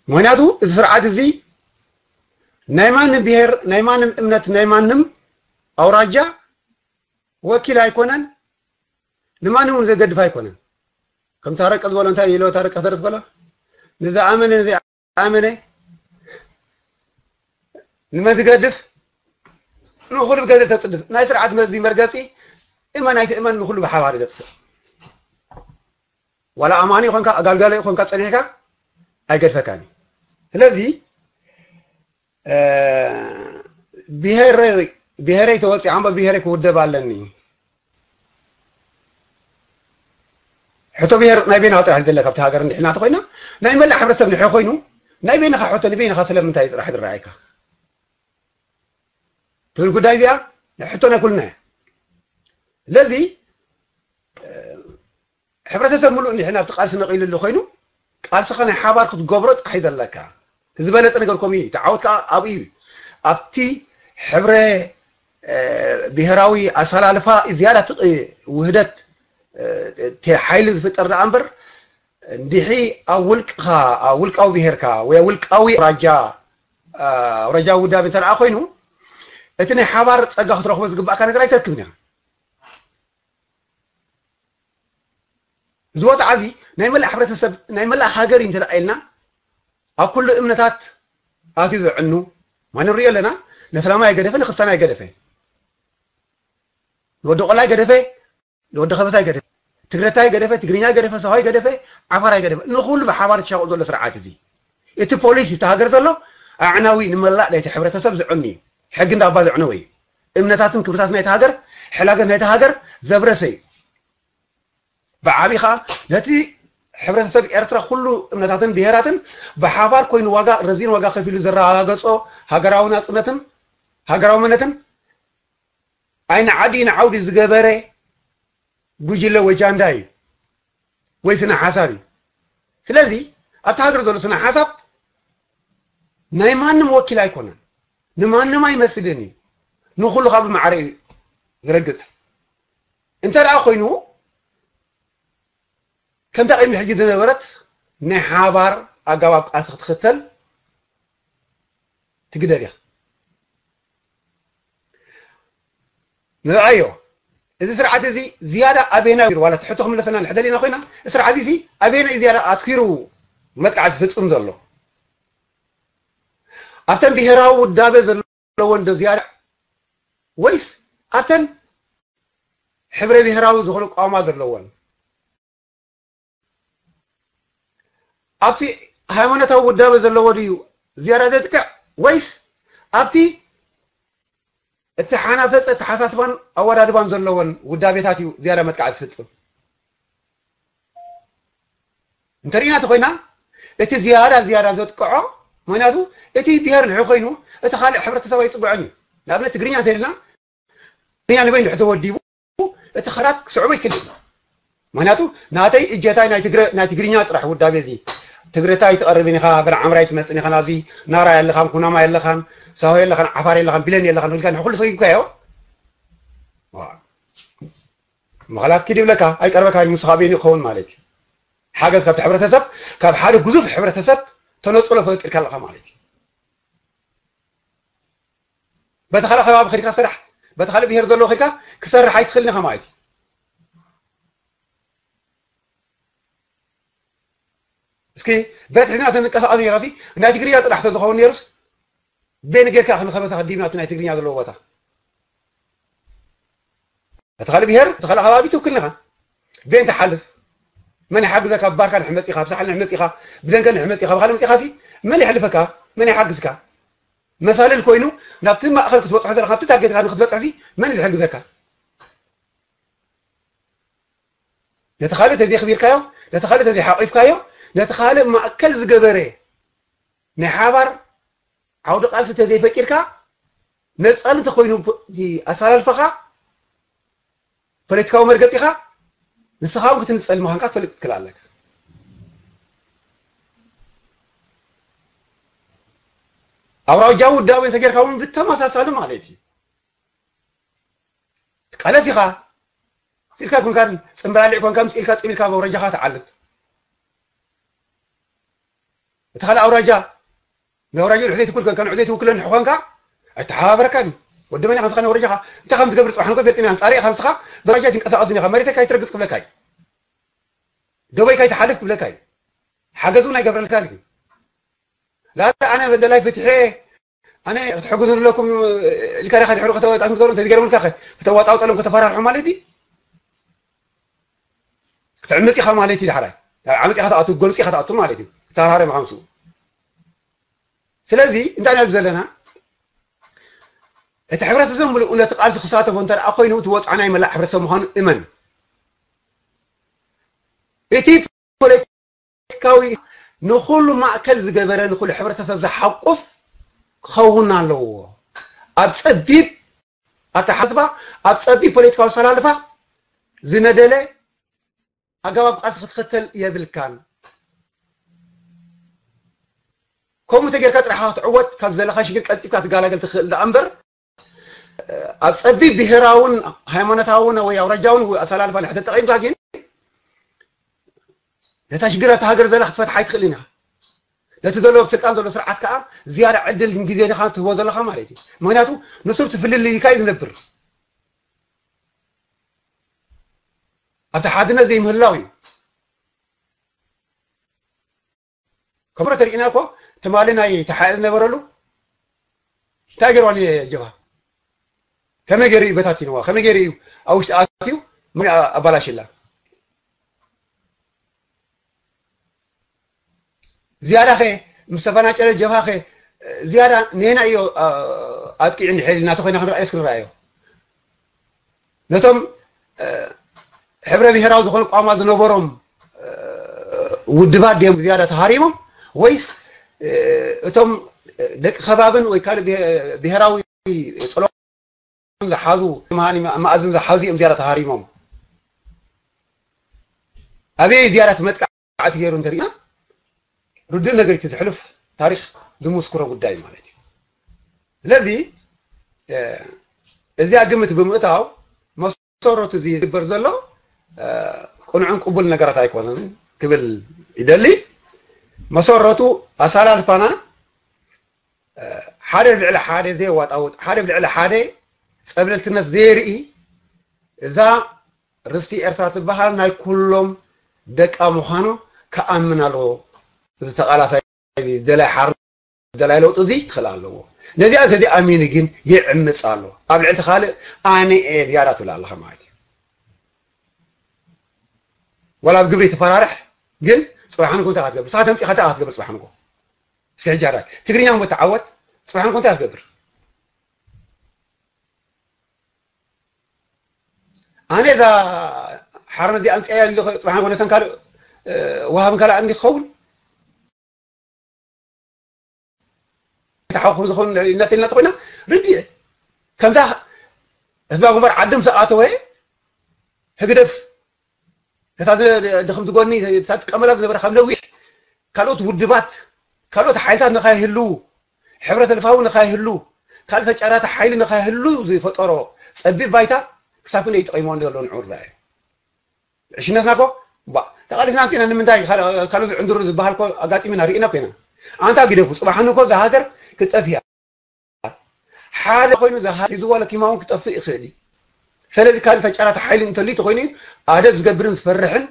ምክንያቱ እዚ ስርዓት እዚ ናይ ማንም ብሄር፣ ናይ ማንም እምነት፣ ናይ ማንም ኣውራጃ ወኪል ኣይኮነን፣ ንማንም እውን ዘገድፍ ኣይኮነን። ከም ታረቀ ዝበሎ እንታይ ኢለ ታረቀ ክተርፍ ከሎ ንዝኣመነ ንዘይኣመነ ንመን ዝገድፍ ንኹሉ ብገደል ተፅድፍ ናይ ስርዓት መዚ መርገፂ እመን ኣይትእመን ንኹሉ ብሓባር ዘጥፍእ ዋላ ኣማኒ ይኾንካ ኣጋልጋሊ ይኾንካ ፀኒሕካ ኣይገድፈካን እዩ። ስለዚ ብሄረይ ተወፂዓ እምበር ብሄረይ ክውደብ ኣለኒ። ሕቶ ብሄር ናይ በይንኻ ጥራሕ ዝደለ ካብቲ ሃገር እንድሕና ተኮይና ናይ መላእ ሕብረተሰብ ንሕዮ ኮይኑ ናይ በይንኻ ሕቶ ንበይንኻ ስለምንታይ ጥራሕ ዝረኣየካ ትብል ጉዳይ እዚኣ ሕቶ ናይ ኩልና እያ። ስለዚ ሕብረተሰብ ሙሉእ እንድሕና ኣብቲ ቃልሲ ነቒሉ ኣሎ ኮይኑ ቃልስኻ ናይ ሓባር ክትገብሮ ጥራሕ እዩ ዘለካ። ዝበለፀ ነገር ከምኡ እዩ። እቲ ዓወት ከዓ ኣብኡ እዩ። ኣብቲ ሕብረ ብሄራዊ ኣሰላልፋ ዝያዳ ውህደት ሓይሊ ዝፍጠር ደኣ እምበር እንድሒ ኣብ ውልቅኻ ኣብ ውልቃዊ ብሄርካ ወይ ውልቃዊ ኣውራጃ ኣውራጃ ውዳቤ እንተ ደኣ ኮይኑ እቲ ናይ ሓባር ፀጋ ክትረኽቦ ዝግባእካ ነገር ኣይተርክብን ኢኻ። እዚ ወፅዓ እዚ ናይ መላእ ሕብረተሰብ ናይ መላእ ሃገር እዩ እንተደኣ ኢልና ኣብ ኩሉ እምነታት ኣትዩ ዘዕኑ ማን ንሪኦ ኣለና። ነስላማይ ገደፈ ንክስታናይ ገደፈ ንወዲ ቆላይ ገደፈ ንወዲ ከበሳይ ገደፈ ትግረታይ ገደፈ ትግርኛ ገደፈ ሰዋይ ገደፈ ዓፋራይ ገደፈ ንኩሉ ብሓባር ተሻቁ ዘሎ ስርዓት እዚ እቲ ፖሊሲ እቲ ሃገር ዘሎ ኣዕናዊ ንመላእ ናይቲ ሕብረተሰብ ዝዕኑ እዩ። ሕጊ እንዳባ ዘዕነወ እዩ። እምነታትን ክብርታት ናይቲ ሃገር ሕላገት ናይቲ ሃገር ዘብረሰ እዩ። ብዓቢ ከዓ ነቲ ሕብረተሰብ ኤርትራ ኩሉ እምነታትን ብሄራትን ብሓባር ኮይኑ ዋጋ ረዚን ዋጋ ከፊሉ ዘረጋገጾ ሃገራዊ ናጽነትን ሃገራዊ መንነትን ኣይንዓዲ ንዓውዲ ዝገበረ ጉጅለ ወይ ጃንዳ እዩ ወይ ስነ ሓሳብ እዩ። ስለዚ ኣብቲ ሃገር ዘሎ ስነ ሓሳብ ናይ ማንም ወኪል ኣይኮነን፣ ንማንም ኣይመስልን እዩ። ንኩሉ ካብ ማዕረ እዩ ዝረግጽ። እንተ ደኣ ኮይኑ ከምታ ቅድሚ ሕጂ ዝነበረት ናይ ሓባር ኣገባብ ቃልሲ ክትኽተል ትግደድ ኢኻ። ንርኣዮ፣ እዚ ስርዓት እዚ ዝያዳ ኣበየናይ ዋላ ትሕቶ ክምለሰና ንሕደል ኢና ኮይና፣ ስርዓት እዚ ኣበየናይ ዝያዳ ኣትኪሩ መጥቃዕቲ ዝፍጽም ዘሎ? ኣብተን ብሄራዊ ውዳበ ዘለወን ዶ ዝያዳ ወይስ ኣብተን ሕብረ ብሄራዊ ዝኾነ ቋማ ዘለወን? ኣብቲ ሃይማኖታዊ ውዳበ ዘለዎ ድዩ ዝያዳ ዘጥቅዕ ወይስ ኣብቲ እተሓናፈፀ ኣተሓሳስባን ኣወዳድባን ዘለወን ውዳቤታት እዩ ዝያዳ መጥቃዕቲ ዝፍፅም? እንተሪእና ተኮይና እቲ ዝያዳ ዝያዳ ዘጥቅዖ ምክንያቱ እቲ ብሄር ንሕ ኮይኑ እቲ ካልእ ሕብረተሰብ ኣይፅግዖን እዩ። ንኣብነት ትግርኛ እንተልና ትግርኛ ንበይኑ ተወዲቡ እቲ ኸራት ክስዕቦ ይክእል እዩ። ምክንያቱ ናተይ እጀታይ ናይ ትግረ ናይ ትግርኛ ጥራሕ ውዳቤ እዚ ትግረታይ ትቐርብን ኢኻ ብን ዓምራይ ትመፅን ኢኻ ናብዚ ናራይ ኣለኻን ኩናማይ ኣለኻን ሳሆ ኣለኻን ዓፋር ኣለኻን ቢለን ኣለኻን ኢልካ ንኩሉ ሰጊብካዮ። ምኽላስ ኪድ ይብለካ ኣይቀርበካ ንስኻ በይኑ ይኸውን ማለት እዩ። ሓገዝ ካብቲ ሕብረተሰብ ካብ ሓደ ግዙፍ ሕብረተሰብ ተነፅሎ ፈጢርካ ኣለኻ ማለት እዩ። በቲ ካልእ ከባቢ ከድካ ስራሕ በቲ ካልእ ብሄር ዘለዎ ከድካ ክሰርሕ ኣይትኽእልን ኢኻ ማለት እዩ። እስኪ ብረት ሒዝና ተንቀሳቐስ ነይራሲ ናይ ትግርኛ ጥራሕ ተዝኸውን ነይሩስ ቤን ጌርካ ክንኸበሳ ክዲብና እቲ ናይ ትግርኛ ዘለዎ ቦታ እቲ ካልእ ብሄር እቲ ካልእ ከባቢ ትውክል ኢኻ። ቤን ትሓልፍ መን ይሓግዘካ? ብባርካ ንሕ መፂኻ ብሳሕል ንሕ መፂኻ ብደንገ ንሕ መፂኻ ብካልእ መፂኻ ሲ መን ይሕልፈካ? መን ይሓግዝካ? መሳልል ኮይኑ ናብቲ ማእኸል ክትበፅሖ ዘለካ ኣብቲ ታርጌትካ ንክትበፅሕ ሲ መን እዩ ዝሕግዘካ? ነቲ ካልእ ተዘይኽቢርካዮ ነቲ ካልእ ተዘይሓቂፍካዮ ነቲ ካልእ ማእከል ዝገበረ ናይ ሓባር ዓውዲ ቃልሲ ተዘይፈጢርካ ነፃሊ እንተኮይኑ ኣሰላልፋኻ ፖለቲካዊ መርገፂኻ ንስኻ እውን ክትንፀል ምዃንካ ክትፈልጥ ትክእል ኣለካ። ኣውራጃዊ ውዳቤ እንተጌርካ እውን ብተመሳሳሊ ማለት እዩ። ትቃለስ ኢኻ፣ ስኢልካ ኮንካ፣ ጽምብላሊዕ ኮንካ፣ ምስ ኢልካ ጽም ኢልካ ኣብ ኣውራጃኻ ትዓልብ። እቲ ካልእ ኣውራጃ፣ ንኣውራጃ ንሕዘይ ትኩል ኮንካ፣ ንሕዘይ ትውክሎ ንሕ ኮንካ፣ ኣይተሓባበረካን እዩ። ወዲ መን ኢኻ ንስኻ ንወረጃኻ? እንታይ ከም ትገብር ጽባሕ ንጎ ፈልጥና፣ ኣንጻረይ ኢኻ ንስኻ፣ ብኣውራጃ ኣይትንቀሳቐስን ኢኻ፣ መሬተይ ካይትረግጽ ክብለካ እዩ። ደበይ ካይትሓልፍ ክብለካ እዩ። ሓገዝ እውን ኣይገብረልካን እዩ። ላታ ኣነ በደላይ ፍትሐ፣ ኣነ ክትሕግዙ ኣለኩም ኢልካ ዲኻ ድሕሪ ከተዋጣ ትገብሮ፣ እንተዝገርምልካ ኸ ከተዋጣውጠሎም ከተፈራርሑ ማለት እዩ። ክትዕምጽ ኢኻ ማለት እዩ። ዳሕራይ ናብ ዓመጽ ኢኻ ትኣቱ፣ ጎንጺ ኢኻ ትኣቱ ማለት እዩ። ተሃራሪ ምኻምሱ። ስለዚ እንታይ ንብል ዘለና፣ እቲ ሕብረተሰብ ምሉእ ነቲ ቃልሲ ክሳተፎ እንተ ደኣ ኮይኑ፣ እቲ ወጻዕና ይመላእ ሕብረተሰብ ምዃኑ እመን። እቲ ፖለቲካዊ ንኹሉ ማእከል ዝገበረ፣ ንኹሉ ሕብረተሰብ ዝሓቁፍ ክኸውን ኣለዎ። ኣብ ጸቢብ ኣተሓስባ፣ ኣብ ጸቢብ ፖለቲካዊ ኣሰላልፋ ዝነደለ ኣገባብ ቃልሲ ክትኽተል የብልካን። ከምኡ እንተጌርካ ጥራሕ ክትዕወት፣ ካብ ዘለኻ ሽግር ቀልጢፍካ ትገላገል ትኽእል ደኣ እምበር፣ ኣብ ጸቢብ ብሄራውን ሃይማኖታውን ወይ ኣውራጃውን ኣሰላልፋ እንድሕር ተጠቒምካ ግን፣ ነታ ሽግር ኣብታ ሃገር ዘላ ክትፈትሓ ኣይትኽእልን ኢኻ። ነቲ ዘሎ ኣብ ስልጣን ዘሎ ስርዓት ከኣ ዝያዳ ዕድል ግዜ ኢኻ ትህቦ ዘለኻ ማለት እዩ። ምኽንያቱ ንሱ ኣብቲ ፍልልይ ኢልካ እዩ ዝነብር። ኣብቲ ሓድነት ዘይምህላው እዩ። ከምሮ ተሪእና እኮ ትማሊ ናይ ተሓኤ ዝነበረሉ እንታይ ገይርዋ ንጀብሃ? ከመይ ገይሩ እዩ በታቲንዋ? ከመይ ገይሩ እዩ ኣብ ውሽጢ ኣትዩ ምን ኣባላሽላ? ዝያዳ ኸ ምስ ተፈናጨለ ጀብሃ ኸ ዝያዳ ነየና እዩ፣ አ፣ ኣጥቂዑ እንድሕር ኢልና ተኾይና ክንረኣዮ እስኪ ንረኣዮ። ነቶም፣ እ፣ ሕብረ ብሄራዊ ዝኾነ ቋንቋ ዝነበሮም፣ እ፣ ውድባት ድዮም ዝያዳ ተሃሪሞም ወይስ፣ እ፣ እቶም ደቂ ከባብን ወይ ካልእ ብሄ-፣ ብሄራዊ ጸሎ ዝሓዙ፣ መሃኒ መኣዝን ዝሓዙ እዮም ዝያዳ ተሃሪሞም? ኣበይ ዝያዳ እቲ መጥቃዕቲ ገይሩ እንተሪእና፣ ርዱእ ነገር እቲ ዝሕልፍ ታሪኽ ዝምስክሮ ጉዳይ ማለት እዩ። ስለዚ፣ እ፣ እዚኣ ግምት ብምእታው፣ መሰረቱ እዚ ዝግበር ዘሎ፣ እ፣ ቅኑዕን ቅቡል ነገራት ኣይኮነን ክብል ይደሊ። መሰረቱ ኣሰላልፋና፣ እ፣ ሓደ ብልዕሊ ሓደ ዘየዋጣውጥ፣ ሓደ ብልዕሊ ሓደ ጸብለልትነት ዘየርኢ፣ እዛ ርስቲ ኤርትራ ትበሃል ናይ ኩሎም ደቃ ምዃኑ ክኣምን ኣለዎ። እዚ ተቓላሳይ፣ እዚ ደላይ ሓርነት፣ ደላይ ለውጢ እዚ ክኽእል ኣለዎ። ነዚኣ እንተዘይኣሚኑ ግን ይዕምጽ ኣሎ። ኣብ ልዕሊ እቲ ካልእ ኣነ እየ ዝያዳ ትብል ኣለኻ ማለት እዩ። ዋላ ኣብ ግብሪ ትፈራርሕ፣ ግን ጽባሕ ንግሆ እንታይ ክትገብር? ንስኻ ተምጺእካ እንታይ ክትገብር ጽባሕ ንግሆ? እስኪ ሕጂ ኣራይ ትግርኛ እሞ ተዓወት፣ ጽባሕ ንግሆ እንታይ ክትገብር? ኣነ እዛ ሓርነት እዚኣ ኣምፅኣያ ኣለኹ፣ ፅባሕ ንግሆ ነተን ካልእ፣ እ፣ ወሃብን ካልኣትን እንዲ ክኸውን ተሓኹሩ ዝኾን እናተልና ተኾይና ርድእ። ከምዛ ህዝባዊ ግንባር ዓዲ ምስ ኣተወ ህግደፍ ነታ ዝ-፣ ድኽምቲ ጎኒ፣ እታ ትጥቀመላ ዝነበረ ካብ ነዊሕ ካልኦት ውድባት፣ ካልኦት ሓይልታት ንኸይህልዉ፣ ሕብረት ልፋዊ ንኸይህሉ፣ ካልእ ተጫራቲ ሓይሊ ንኸይህሉ ዝፈጠሮ ጸቢብ ባይታ ክሳብ ክንደይ ተጠቒምዎ ዘሎ ንዑ ርዳእ እዩ። ዕሽነትና እኮ፣ ባ፣ ተቓሊስና እንቲና ንምንታይ ካል-፣ ካልእ ዝዕንድሩ ዝበሃል እኮ ኣጋጢሙና ርኢና እኮ ኢና። ኣንታ ግደፉ፣ ጽባሕ ንኮ እዛ ሃገር ክትጠፍእ እያ። ሓደ ኮይኑ ዝሃ-፣ ሒዝዋ ለኪማ እውን ክጠፍእ ይኽእል እዩ። ስለዚ ካልእ ተጫራቲ ሓይሊ እንተልዩ ተኾይኑ ኣደብ ዝገብርን ዝፈርሕን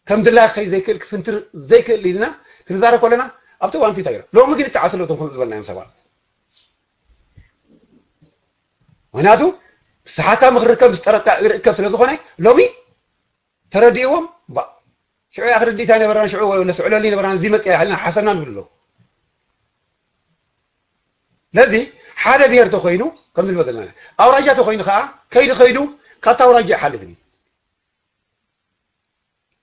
ከም ድላይ ክኸይድ ዘይክእል ክፍንትር ዘይክእል ኢልና ክንዛረብ ከለና ኣብቲ እዋን እንታይ ይረ-፣ ሎሚ ግን ይተዓስ ኣለዎም ከምኡ ዝበልናዮም ሰባት። ምኽንያቱ ብስሓትካ ምኽሪ ርከብ፣ ዝጠረጥካ እግሪ እከብ ስለ ዝኾነ ሎሚ ተረዲእዎም፣ ባ፣ ሽዑ እያ ክርድኢት ኣይነበረናን፣ ሽዑ ነስዕለሉ ኣይነበረናን፣ እዚ መፅእ ኢልና ሓሰብና ንብሉ ኣለዉ። ስለዚ ሓደ ብሄር ተኮይኑ፣ ከም ንብሎ ዘለና፣ ኣውራጃ ተኮይኑ ከዓ ከይዱ ከይዱ ካብታ ኣውራጃ ይሓልፍን እዩ።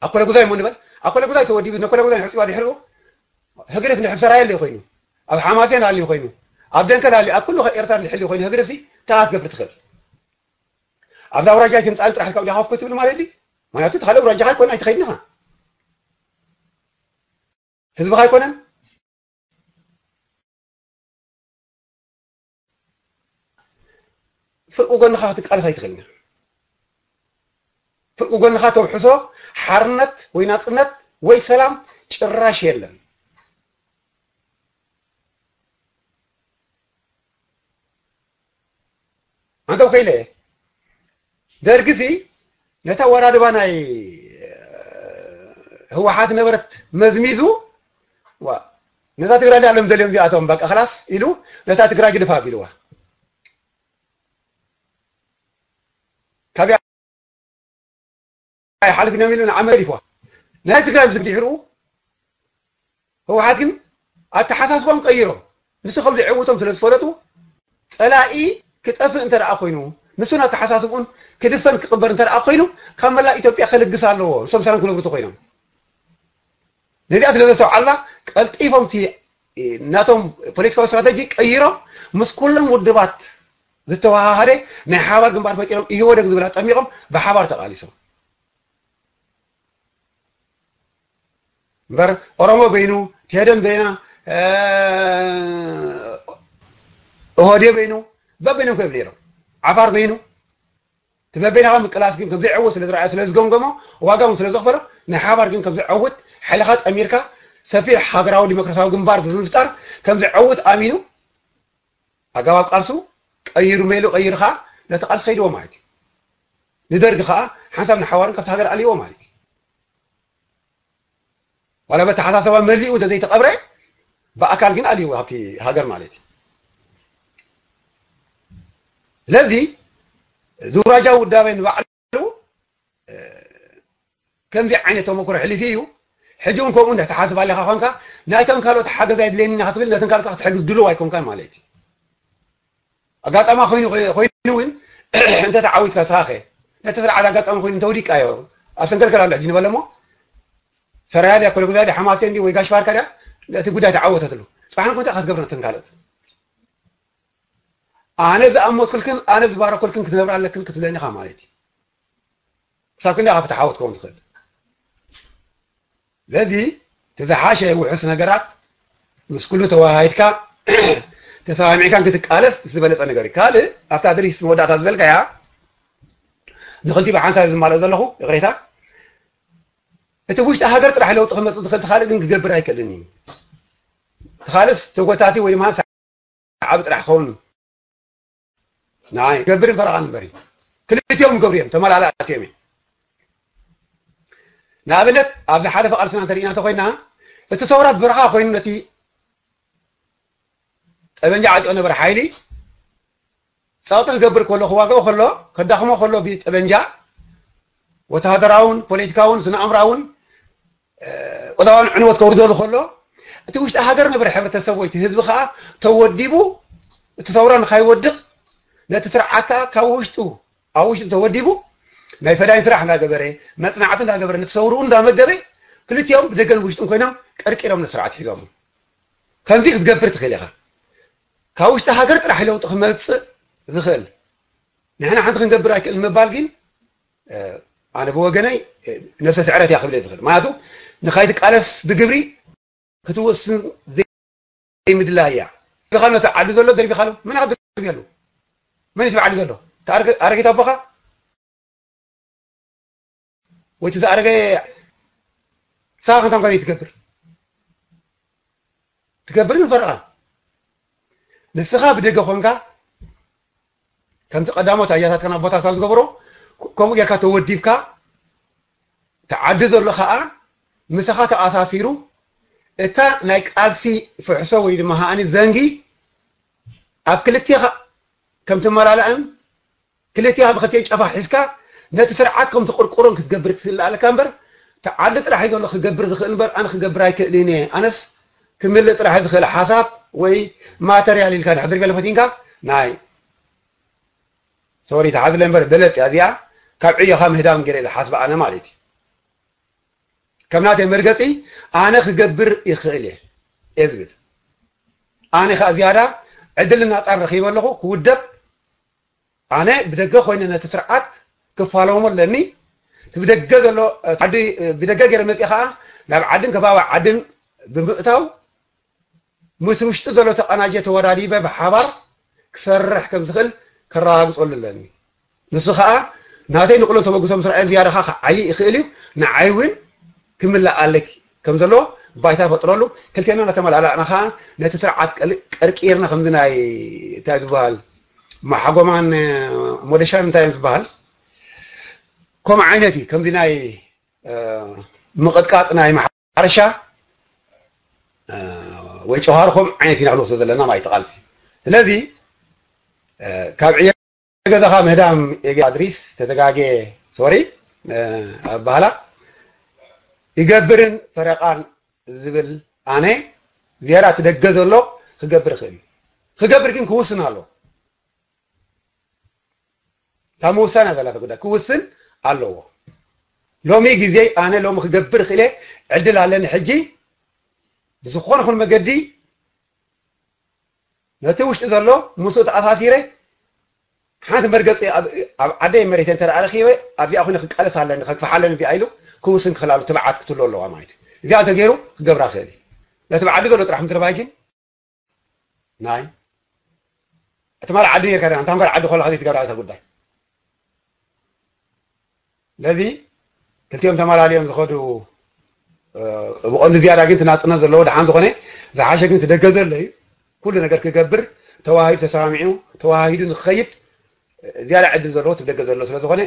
ኣኮለ ጉዛይ እሞ ንበል፣ ኣኮለ ጉዛይ ተወዲቡ፣ ነኮለ ጉዛይ ንሕፅዋ ድሕሪኡ ህግደፍ ንሕብ ሰራየ ኣለዩ ኮይኑ፣ ኣብ ሓማሴን ኣልዩ ኮይኑ፣ ኣብ ደንከል ኣልዩ፣ ኣብ ኩሉ ኤርትራ ንድሕልዩ ኮይኑ፣ ህግደፍሲ እንታይ ክትገብር ትኽእል? ኣብዛ ኣውራጃ ኣይትምፃእን ጥራሕ ኢልካ ወዲኻ ኮፍ ክትብል ማለት ድዩ? ምክንያቱ እቲ ካልእ ኣውራጃኻ ኣይኮነን ኣይትኸይድን ኢኻ። ህዝብኻ ኣይኮነን። ፍርቂ ጎንኻ ክትቃለስ ኣይትኽእልን። ፍርቂ ጎንኻ ተውሕሶ ሓርነት ወይ ናጽነት ወይ ሰላም ጭራሽ የለን። ኣንተ ከይለ ደርግሲ ነታ ወራድባ ናይ ህወሓት ነበረት መዝሚዙ፣ ዋ፣ ነታ ትግራይ ዳለም ደልዮም እዚኣቶም በቃ ክላስ ኢሉ ነታ ትግራይ ግድፋ ኣቢልዋ። ካብያ ኣይሓልፍን እዮም ኢሉ ንዓመት ገዲፍዋ። ናይ ትግራይ ምስ ድሕሩ ህወሓት ግን ኣተሓሳስቦም ቀይሮም፣ ንሱ ከም ዘዕውቶም ስለ ዝፈለጡ፣ ጸላኢ ክጠፍእ እንተ ደኣ ኮይኑ፣ ንሱን ኣተሓሳስብኡን ክድፈን ክቕበር እንተ ደኣ ኮይኑ፣ ካብ መላእ ኢትዮጵያ ክልግስ ኣለዎ። ንሶም ሰላም ክነብሩ እንተኾይኖም። ነዚኣ ስለ ዘስተውዓላ፣ ቀልጢፎም እቲ ናቶም ፖለቲካዊ ስትራተጂ ቀይሮም፣ ምስ ኩሎም ውድባት ዝተወሃሃደ ናይ ሓባር ግንባር ፈጢሮም፣ ኢህወደግ ዝብል ኣጠሚቖም ብሓባር ተቓሊሶም። እምበር ኦሮሞ በይኑ፣ ትሄደን በይና፣ ኦህዴ በይኑ፣ በበይኖም ኮይኖም ነይሮም። ዓፋር በይኑ፣ እቲ በበይናኻ ምቅላስ ግን ከም ዘይዕወት ስለ ዝረኣየ፣ ስለ ዝገምገሞ፣ ዋጋ እውን ስለ ዘኽፈሎ፣ ናይ ሓባር ግን ከም ዘዕውት፣ ሓይልኻ ጠሚርካ፣ ሰፊሕ ሃገራዊ ዲሞክራሲያዊ ግንባር ብምፍጣር ከም ዘዕውት ኣሚኑ፣ ኣገባብ ቃልሱ ቀይሩ፣ ሜሉ ቀይሩ ኸዓ ነቲ ቃልሲ ከይድዎ ማለት እዩ። ንደርጊ ኸዓ ሓንሳብ ንሓዋሩን ካብቲ ሃገር ኣልይዎ ማለት እዩ። ዋላ በተሓሳሰባ መሊኡ እንተዘይተቐብረ፣ ብኣካል ግን ኣልይዎ ካብቲ ሃገር ማለት እዩ። ስለዚ፣ ዙራጃ ውዳቤ ንባዕሉ፣ እ፣ ከምዚ ዓይነት ተመክሮ ሕሊፉ እዩ። ሕጂ እውን ከምኡ እንድሕር ትሓስብ ኣለኻ ኾንካ፣ ናይቶም ካልኦት ሓገዝ ኣይድልየኒ ኢና ክትብል፣ ነተን ካልኦት ክትሕግዝ ድሉው ኣይኮንካን ማለት እዩ። ኣጋጣሚ ኮይኑ፣ ኮይኑ እውን እንተ ተዓዊትካ ንስኻ ኸ? ነቲ ስርዓት ኣጋጣሚ ኮይኑ እንተ ወዲቃዮ፣ ኣብ ሰንከልከል ኣሎ ሕጂ ንበሎ እሞ፣ ሰራያ ድያ፣ ኮለጉዛ ድያ፣ ሓማሴን ድዩ ወይ ጋሽ ባርካ ድያ፣ ነቲ ጉዳይ ተዓወተትሉ። ጽባሕ ንግሆ እንታይ ክትገብር ነተን ካልኦት? ኣነ ዝኣመትኩልክን ኣነ ዝባረኩልክን ክትነብራ ኣለክን ክትብለኒ ኢኻ ማለት እዩ። ክሳብ ክንደይ ኢኻ ፍትሓዊ ክትከውን ትኽእል? ስለዚ እቲ ዝሓሸ ውሑስ ነገራት ምስ ኩሉ ተወሃሂድካ ተሰማሚዕካን ክትቃለስ ዝበለጸ ነገር እዩ። ካልእ ኣብታ ድሪስ መወዳእታ ዝበልካያ ንኽልቲኡ ብሓንሳብ ዝማልኦ ዘለኹ ይቕሬታ፣ እቲ ውሽጢ ሃገር ጥራሕ ለውጢ ክመጽእ ዝኽእል፣ እቲ ካልእ ግን ክገብር ኣይክእልን እዩ። እቲ ካልእስ ተጎታቲ ወይ ድማ ሰዓቢ ጥራሕ ክኸውን እዩ። ንዓይ ገብርን ፈረቓን እምበር እዩ። ክልቲኦም ይገብሩ እዮም፣ ተመላላእቲ እዮም። ንኣብነት፣ ኣብ ዝሓለፈ ቃልስና እንተሪእና እንተኾይና፣ እቲ ሰውራ ብበረኻ ኮይኑ ነቲ ጠበንጃ ዓጢቑ ነበረ ሓይሊ ጸቕጢ ክገብር ከሎ፣ ክዋግኦ ከሎ፣ ከዳኽሞ ከሎ ብጠበንጃ፣ ወተሃደራውን ፖለቲካውን ስነ ኣእምራውን፣ እ፣ ቁጠባውን ዕንወት ከውርደሉ ከሎ፣ እቲ ውሽጢ ሃገር ነበረ ሕብረተሰብ ወይ እቲ ህዝቢ ከኣ ተወዲቡ፣ እቲ ሰውራ ንኻይወድቕ፣ ነቲ ስርዓት ከኣ ካብ ውሽጡ፣ ኣብ ውሽጡ ተወዲቡ፣ ናይ ፈዳይን ስራሕ እንዳገበረ፣ መጽናዕቲ እንዳገበረ፣ ነቲ ሰውርኡ እንዳመገበ፣ ክልቲኦም ብደገን ውሽጥን ኮይኖም ቀርቂሮም ነቲ ስርዓት ሒዞሞ። ከምዚ ክትገብር ትኽእል ኢኻ። ካብ ውሽጢ ሃገር ጥራሕ ለውጢ ክመጽእ ዝኽእል ንሕና ሓንቲ ክንገብር ኣይክእልን ምባል ግን፣ እ፣ ኣነ ብወገነይ፣ እ፣ ነብሰ ስዕረት እያ ክብል እየ ዝኽእል። ምኽንያቱ ንኻይትቃለስ ብግብሪ ክትውስን ዘይምድላይ እያ። ደርቢኻሉ ነቲ ዓዲ ዘሎ ደርቢኻሉ። መን ኣብ ደርቢ ኣሎ? መን እዩ ዓዲ ዘሎ? እቲ ኣረገ-፣ ኣረጊት ኣቦኻ? ወይ እቲ ዝኣረገ ሳኻ ክንታ እንኳን ትገብር? ትገብርን ፈረቓ። ንስኻ ብደገ ኾንካ፣ ከምቲ ቀዳሞት ኣያታትካን ኣቦታትካን ዝገብሮ፣ ከምኡ ጌርካ ተወዲብካ፣ እቲ ዓዲ ዘሎ ኸኣ ምሳኻ ተኣሳሲሩ፣ እታ ናይ ቃልሲ ፍሕሶ ወይ ድማ ሃኣኒ ዘንጊ ኣብ ክልቴኻ ከም ትመላላእን ክልቲኣ ብክልቲኤን ጫፋ ሒዝካ ነቲ ስርዓት ከም ትቕርቅሮን ክትገብር ክትክእል ኣለካ እምበር፣ እቲ ዓዲ ጥራሕ እዩ ዘሎ ክገብር ዝኽእል እምበር፣ ኣነ ክገብር ኣይክእልን እየ፣ ኣነስ ክምልእ ጥራሕ ዝኽእል ሓሳብ ወይ ማተርያል ኢልካ ድሕር ድርቤ ፈቲንካ፣ ናይ ሶሪ ተሓዝለ እምበር በለጽ እያ እዚኣ፣ ካብ ዕዮኻ ምህዳም ገይረ ዝሓስብ ኣነ ማለት እዩ። ከም ናተይ መርገጺ ኣነ ክገብር ይኽእል እየ እየ ዝብል። ኣነ ከኣ ዝያዳ ዕድልን ናጻን ረኺበ ኣለኹ ክውደብ። ኣነ ብደገ ኮይነ ነቲ ስርዓት ክፋለሞ ኣለኒ። እቲ ብደገ ዘሎ፣ እ፣ ዓዲ፣ እ፣ ብደገ ገይረ መጽየ ከኣ ናብ ዓድን ከባቢ ዓድን ብምእታው ምስ ውሽጢ ዘሎ ተቐናጀ ተወዳዲበ ብሓባር ክሰርሕ ከም ዝኽእል ከረጋግጸሉ ኣለኒ። ንሱ ኸኣ ናተይ ንቕሎ ተበግሶ ምስ ረኣየ ዝያዳ ኸዓ ክዓዪ ይኽእል እዩ፣ ንዓይ እውን ክምልኣለይ ከም ዘለዎ ባይታ ፈጥረሉ። ክልቴና እናተመላላእና ኸዓ ነቲ ስርዓት ቀል- ቀርቂርና ከምዚ ናይ እንታይ ዝበሃል ማሓጎማን ሞደሻን እንታይ እዮም ዝበሃል ከምኡ ዓይነት እዩ። ከምዚ ናይ ምቕጥቃጥ ናይ ማሕረሻ ወይ ጨዋር ከምኡ ዓይነት ኢና ክንወስዶ ዘለና ማለት እዩ ቃልሲ። ስለዚ ካብ ዕዮ ገዛኻ ምህዳም የግሪ ኣድሪስ ተተጋጌ ሶሪ ኣባህላ ይገብርን ፈረቃን ዝብል ኣነ ዝያዳ ትደገ ዘሎ ክገብር ይኽእል እዩ። ክገብር ግን ክውስን ኣሎ። እታ ምውሳን እያ ዘላቶ ጉዳይ ክውስን ኣለዎ። ሎሚ ግዜ ኣነ ሎሚ ክገብር ክእለ ዕድል ኣለኒ ሕጂ ብዝኾነ ኹን መገዲ ነቲ ውሽጢ ዘሎ ምስኡ ተኣሳሲረ ሓንቲ መርገፂ ኣብ ዓደይ መሬት እንተ ረኺበ ኣብዚኣ ኩነ ክቃለስ ኣለኒ ከግፍሓ ኣለኒ እዚኣ ኢሉ ክውስን ክኽእል ኣሎ። ትብዓት ክትህሉ ኣለዋ ማለት እዩ። እዚኣ እንተገይሩ ክገብራ ክእል እዩ። ነቲ ብዓዲ ዘሎ ጥራሕ ምድርባይ ግን ናይ እቲ ማል ዓዲ ነርካ ዲኻ እንታ ማል ዓዲ ከለኻ ዘይትገብራ እታ ጉዳይ ስለዚ ክልቲኦም ተመላልዮም ዝኸዱ ብቐንዱ ዝያዳ ግን ናፅነት ዘለዎ ደሓን ዝኾነ ዝሓሸ ግን ትደገ ዘሎ እዩ። ኩሉ ነገር ክገብር ተዋሂዱ ተሰማሚዑ ተዋሂዱ ንክኸይድ ዝያዳ ዕድል ዘለዎ ትደገ ዘሎ ስለዝኾነ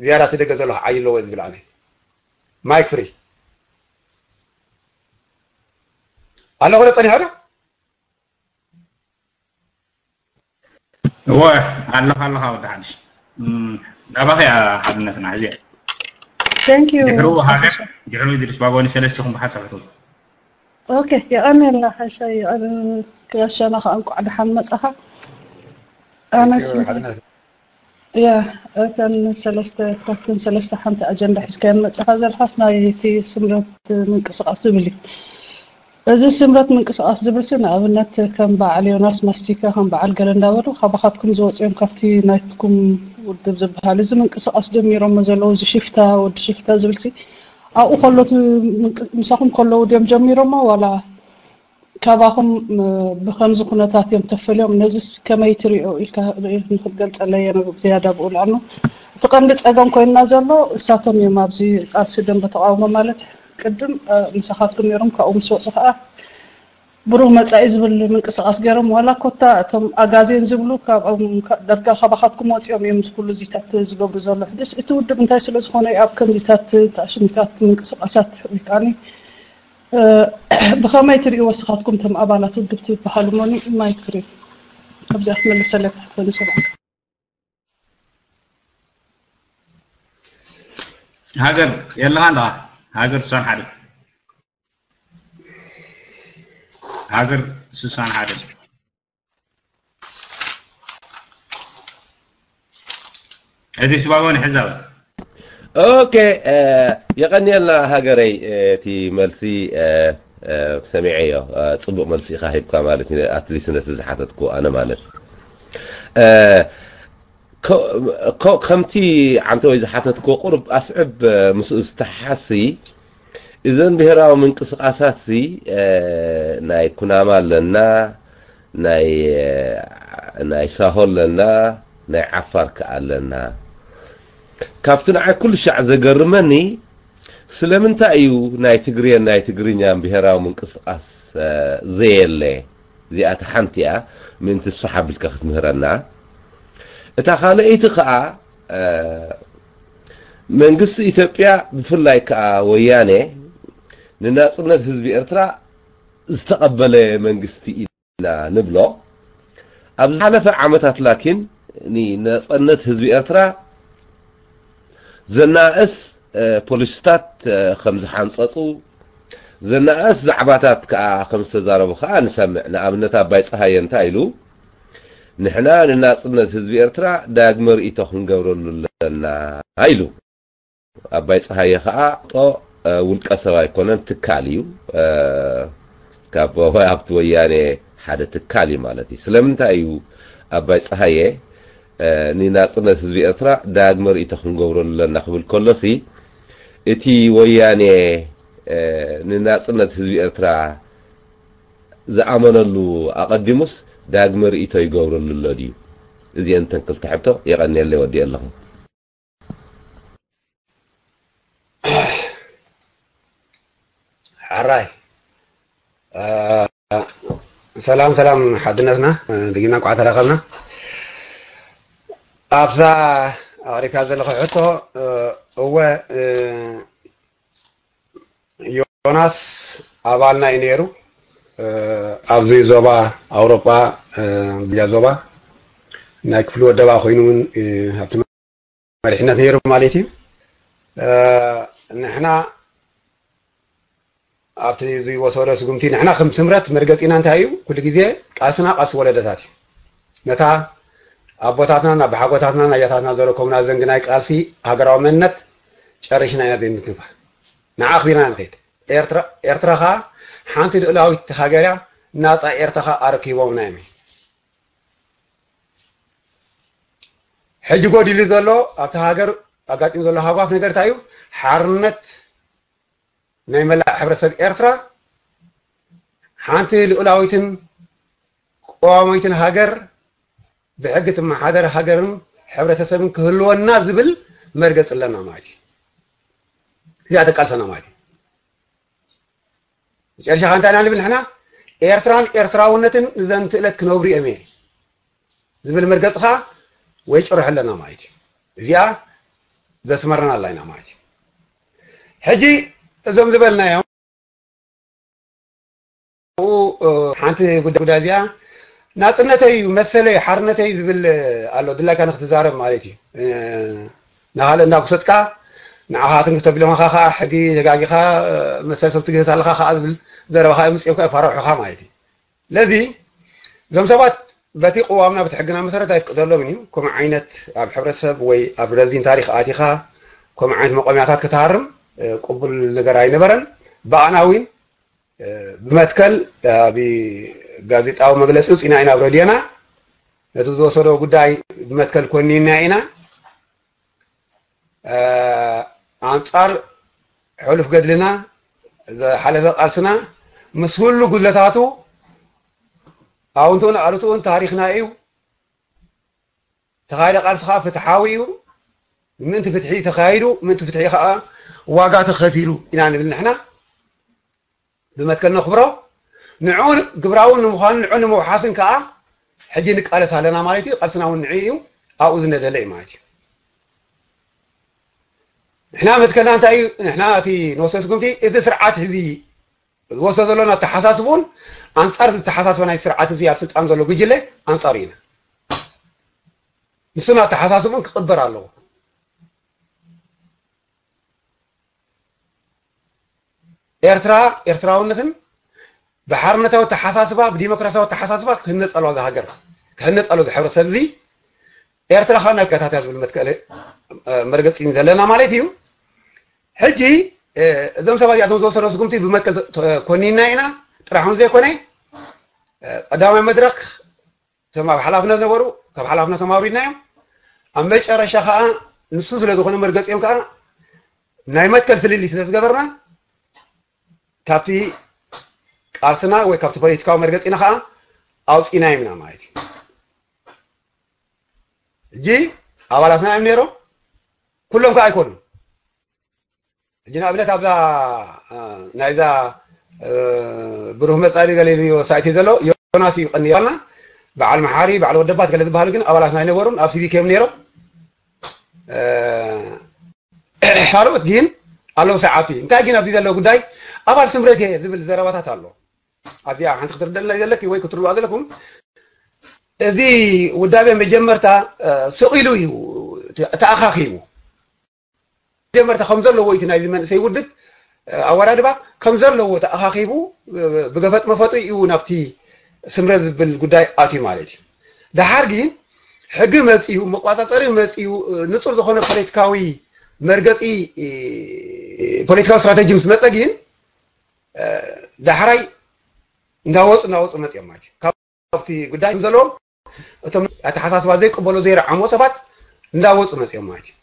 ዝያዳ ትደገ ዘሎ ክዓይ ኣለዎ ዝብል ኣነ ማይክ ፍሪ ኣለኹ ዶ ፀኒሖ ዶ እወ ኣለኻ ኣለኻ ወዲ ሓድሽ ናባኸ እያ ሓድነትና ሕዚ ድሕሩ ሃገር ድሕሩ ድርስ ባጎኒ ሰለስቲኹም ብሓሳብ ሕቶ ኦኬ የቐንየልና ሓሻ የቐን ክያሻና ከዓ እንቋዕ ደሓን መፃኻ ኣነስ ያ እተን ሰለስተ ካብተን ሰለስተ ሓንቲ ኣጀንዳ ሒዝካየን መፅኻ ዘለኻስ ናይቲ ስምረት ምንቅስቃስ ዝብል እዩ። እዚ ስምረት ምንቅስቃስ ዝብል ሲ ንኣብነት ከም በዓል ዮናስ ማስቲካ ከም በዓል ገለ እንዳበሉ ካባኻትኩም ዝወፅኦም ካብቲ ናትኩም ውድብ ዝበሃል እዚ ምንቅስቃስ ጀሚሮሞ ዘለዉ እዚ ሽፍታ ወዲ ሽፍታ ዝብል ሲ ኣብኡ ከሎ ምሳኹም ከለዉ ድዮም ጀሚሮሞ ዋላ ካባኹም ብኸምዚ ኩነታት እዮም ተፈልዮም፣ ነዚስ ከመይ ትሪኦ ኢልካ ንክትገልፀለይ እየ ዝያዳ ብኡ ልኣኑ እቲ ቀንዲ ፀገም ኮይንና ዘሎ እሳቶም እዮም ኣብዚ ቃልሲ ደንበ ተቃውሞ ማለት ቅድም ምሳኻትኩም ነይሮም ካብኡ ምስ ወፁ ከዓ ብሩህ መፃኢ ዝብል ምንቅስቃስ ገይሮም ዋላ ኮታ እቶም ኣጋዜን ዝብሉ ካብኦም ደርጋ ካባኻትኩም ወፂኦም እዮም ዝኩሉ እዚታት ዝገብሩ ዘሎ ሕድስ እቲ ውድብ እንታይ ስለዝኾነ ኣብ ከምዚታት ተኣሽሚታት ምንቅስቃሳት ወይከዓኒ ብኸመይ ትሪእዎ ንስኻትኩም እቶም ኣባላት ውድብ ትበሃሉ መኑ ማይክ ሪም ካብዚኣ ክትመልሰለይ ክትሕትፈኒ ሰማዕካ ሃገር የለኻ ኣለኻ ሃገር ስሳን ሓደ ሃገር ስሳን ሓደ እቲ ስባጎን ሕዛብ ኦኬ የቐንየልና ሃገረይ እቲ መልሲ ሰሚዐዮ ፅቡቅ መልሲ ኢኻ ሂብካ ማለት እዩ ኣትሊስ ነቲ ዝሓተትኩ ኣነ ማለት ከምቲ ዓንተወይ ዝሓተትኩ ቁርብ ኣስዕብ ምስኡ ዝተሓሓሲ እዘን ብሄራዊ ምንቅስቃሳት ናይ ኩናማ ኣለና ናይ ናይ ሳሆ ኣለና ናይ ዓፋር ከኣ ኣለና ካብቲ ንዓይ ኩሉ ሻዕ ዘገርመኒ ስለምንታይ እዩ ናይ ትግርየን ናይ ትግርኛን ብሄራዊ ምንቅስቃስ ዘየለ እዚኣ እቲ ሓንቲ እያ ምእንቲ ስፋሕ ኣቢልካ ክትምህረና እታ ካልኣይቲ ከኣ መንግስቲ ኢትዮጵያ ብፍላይ ከኣ ወያነ ንናጽነት ህዝቢ ኤርትራ ዝተቐበለ መንግስቲ ኢና ንብሎ። ኣብ ዝሓለፈ ዓመታት ላኪን ንናጽነት ህዝቢ ኤርትራ ዘናእስ ፖሊሲታት ከም ዝሓንጸጹ፣ ዘናእስ ዛዕባታት ከኣ ከም ዝተዛረቡ ከኣ ንሰምዕ። ንኣብነት ኣባይ ጸሃየ እንታይ ኢሉ? ንሕና ንናጽነት ህዝቢ ኤርትራ ዳግመ ርእይቶ ክንገብረሉ ኣለና ኢሉ። ኣባይ ጸሃየ ከኣ ጦ ውልቀ ሰብ ኣይኮነን ትካል እዩ ካብ ኣብቲ ወያኔ ሓደ ትካል እዩ ማለት እዩ ስለምንታይ እዩ ኣባይ ጸሃየ ንናጽነት ህዝቢ ኤርትራ ዳግመ ርእይቶ ክንገብረሉ ኣለና ክብል ከሎሲ እቲ ወያኔ ንናጽነት ህዝቢ ኤርትራ ዝኣመነሉ ኣቐዲሙስ ዳግመ ርእይቶ ይገብረሉ ኣሎ ድዩ? እዚአን እተን ክልተ ሕቶ። የቐንየለይ፣ ወዲኤ ኣለኹ። ሕራይ ሰላም ሰላም ሓድነትና፣ ድጊና እንኳዕ ተራኸብና። ኣብዛ ኣቕሪብካ ዘለኹ ሕቶ፣ እወ፣ ዮናስ ኣባልና እዩ ነይሩ። ኣብዚ ዞባ ኣውሮጳ፣ ብያ ዞባ ናይ ክፍሊ ወደባ ኮይኑ እውን ኣብቲ መሪሕነት ነይሩ ማለት እዩ። ንሕና ኣብቲ ዝወሰዶ ስጉምቲ፣ ንሕና ከም ስምረት መርገፂና እንታይ እዩ? ኩሉ ግዜ ቃልስና ቃልሲ ወለደታት እዩ። ነታ ኣቦታትናን ኣቦሓጎታትናን ኣያታትና ዘረከቡና ዘንጊ ናይ ቃልሲ ሃገራዊ መንነት ጨሪሽና ኢና ዘይንትንክፋ። ንዓ ኣኽቢርና ንኸይድ። ኤርትራ፣ ኤርትራ ኸኣ ሓንቲ ልኡላዊት ሃገር እያ፣ ናጻ ኤርትራ ኸኣ ኣረኪቦምና እዮም። ሕጂ ጎዲሉ ዘሎ ኣብቲ ሃገር ኣጋጢሙ ዘሎ ሃጓፍ ነገር እንታይ እዩ? ሓርነት ናይ መላእ ሕብረተሰብ ኤርትራ፣ ሓንቲ ልኡላዊትን ቀዋማዊትን ሃገር፣ ብሕጊ ትመሓደር ሃገርን ሕብረተሰብን ክህልወና ዝብል መርገፂ ኣለና ማለት እዩ። እዚኣ ተቃልሰና ማለት እዩ። መጨረሻ ከ እንታይ ኢና ንብል ንሕና? ኤርትራን ኤርትራውነትን ንዘንትእለት ክነብሩ እዮም እየ ዝብል መርገፂ ኸዓ ወይ ጭርሑ ኣለና ማለት እዩ። እዚኣ ዘስመረና ኣላ ኢና ማለት እዩ። ሕጂ እዞም ዝበልናዮም፣ ሓንቲ ጉዳይ፣ ጉዳይ እዚኣ ናፅነተይ እዩ፣ መሰለይ፣ ሓርነተይ ዝብል ኣሎ። ድላይካ ንክትዛረብ ማለት እዩ። ንኻልእ እንዳኩሰጥካ ንዓኻ ትንክፍ ተቢሎምኻ ከዓ ሕጊ ተጋጊኻ መሰል ሰብ ትግህስ ኣለኻ ከዓ ዝብል ዘረባኻ እዮም ምፅኦም ከ የፋርሑኻ ማለት እዩ። ስለዚ እዞም ሰባት በቲ ቅዋምና በቲ ሕግና መሰረት ኣይፍቅደሎምን እዩ። ከምኡ ዓይነት ኣብ ሕብረተሰብ ወይ ኣብ ረዚን ታሪኽ ኣቲኻ ከምኡ ዓይነት መቆሚያታት ክትሃርም ቅቡል ነገር ኣይነበረን። ብኣና እውን ብመትከል ኣብ ጋዜጣዊ መግለፂ ውፅኢና ኢና ኣብ ረድዮና። ነቲ ዝወሰዶ ጉዳይ ብመትከል ኮኒና ኢና። ኣንጻር ሕሉፍ ገድልና፣ ዝሓለፈ ቃልስና፣ ምስ ኩሉ ጉድለታቱ፣ ኣውንትኡን ኣሉትኡን ታሪኽና እዩ። ተኻይደ ቃልሲ ኸዓ ፍትሓዊ እዩ። ምእንቲ ፍትሒ ተኻይዱ፣ ምእንቲ ፍትሒ ኸዓ ዋጋ ተኸፊሉ ኢና ንብል ንሕና። ብመትከል ነኽብሮ። ንዕኡ ግብራዊ ንምዃኑ፣ ንዕኡ ንምውሓስን ከኣ ሕጂ ንቃለስ ኣለና ማለት እዩ። ቃልስና እውን ንዕኡ እዩ። ኣብኡ ዝነደለ እዩ ማለት እዩ። ንሕና መትከልና እንታይ እዩ? ንሕና እቲ ንወስዶ ስጉምቲ፣ እቲ ስርዓት ሕዚ ዝወስዶ ዘሎ ኣተሓሳስብኡን ኣንጻር ዝተሓሳስበ ናይ ስርዓት እዚ ኣብ ስልጣን ዘሎ ጉጅለ ኣንጻሩ ኢና። ንሱ ኣተሓሳስብኡን ክቕበር ኣለዎ። ኤርትራ፣ ኤርትራውነትን ብሓርነታዊ ኣተሓሳስባ፣ ብዲሞክራሲያዊ ኣተሓሳስባ ክህነጽ ኣለዋ። እዛ ሃገር ክህነጽ ኣለዎ። እዚ ሕብረተሰብ እዚ ኤርትራ ካብ ናይ ከታትያ ዝብል መትከል፣ እ፣ መርገጺ ዘለና ማለት እዩ። ሕጂ፣ እ፣ እዞም ሰባት እዚኣቶም ዝወሰዶ ስጉምቲ ብመትከል ተ-፣ ተ-፣ ኮኒና ኢና ጥራሕ እውን ዘይኮነ፣ እ፣ ቀዳማይ መድረኽ እቶም ኣብ ሓላፍነት ነበሩ፣ ካብ ሓላፍነቶም ኣውሪድናዮም። ኣብ መጨረሻ ከኣ ንሱ ስለ ዝኾነ መርገጺኦም ከኣ ናይ መትከል ፍልልይ ስለ ዝገበርና፣ ካብቲ ቃልስና ወይ ካብቲ ፖለቲካዊ መርገጺና ከኣ ኣውጺእናዮም ኢና ማለት እዩ። ሕጂ ኣባላትና እዮም ነይሮም፣ ኩሎም ከኣ ኣይኮኑን። ሕጂ ንኣብነት ኣብዛ፣ እ፣ ናይዛ፣ እ፣ ብሩህ መጻኢ ገለ ኢሉ ሳይት ዘሎ ዮናስ እዩ ቀንዲልና። በዓል መሓሪ፣ በዓል ወደባት ገለ ዝበሃሉ ግን ኣባላት ኣይነበሩን፣ ኣብ ሲቪክ እዮም ነይሮም። እ፣ ካልኦት ግን ኣለዉ ሰዓብቲ። እንታይ ግን ኣብዚ ዘሎ ጉዳይ ኣባል ስምረት እየ ዝብል ዘረባታት ኣሎ። ኣብዚኣ ሓንቲ ክትርደልና እዩ ዘለኪ ወይ ክትርድዋ ዘለኩም። እዚ ውዳቤ መጀመርታ፣ እ፣ ስቕ ኢሉ እዩ ተኣኻኺቡ። መጀመርታ ከም ዘለዎ እቲ ናይዚ መንእሰይ ውድብ፣ እ፣ ኣወዳድባ ከም ዘለዎ ተኣኻኺቡ፣ እ፣ ብገፈጥ መፈጡ እዩ ናብቲ ስምረት ዝብል ጉዳይ ኣትዩ ማለት እዩ። ደሓር ግን ሕጊ መፅዩ፣ መቋፃፀሪ መፅዩ፣ እ፣ ንፁር ዝኾነ ፖለቲካዊ መርገፂ፣ እ፣ ፖለቲካዊ ስትራተጂ ምስ መፀ ግን፣ እ፣ ዳሕራይ እንዳወፁ እንዳወፁ መፅዮም ማለት እዩ። ካብ ኣብቲ ጉዳይ ዘለዎም እቶም ኣተሓሳስባ ዘይቅበሉ ዘይረዓሙ ሰባት እንዳወፁ መፅዮም ማለት እዩ።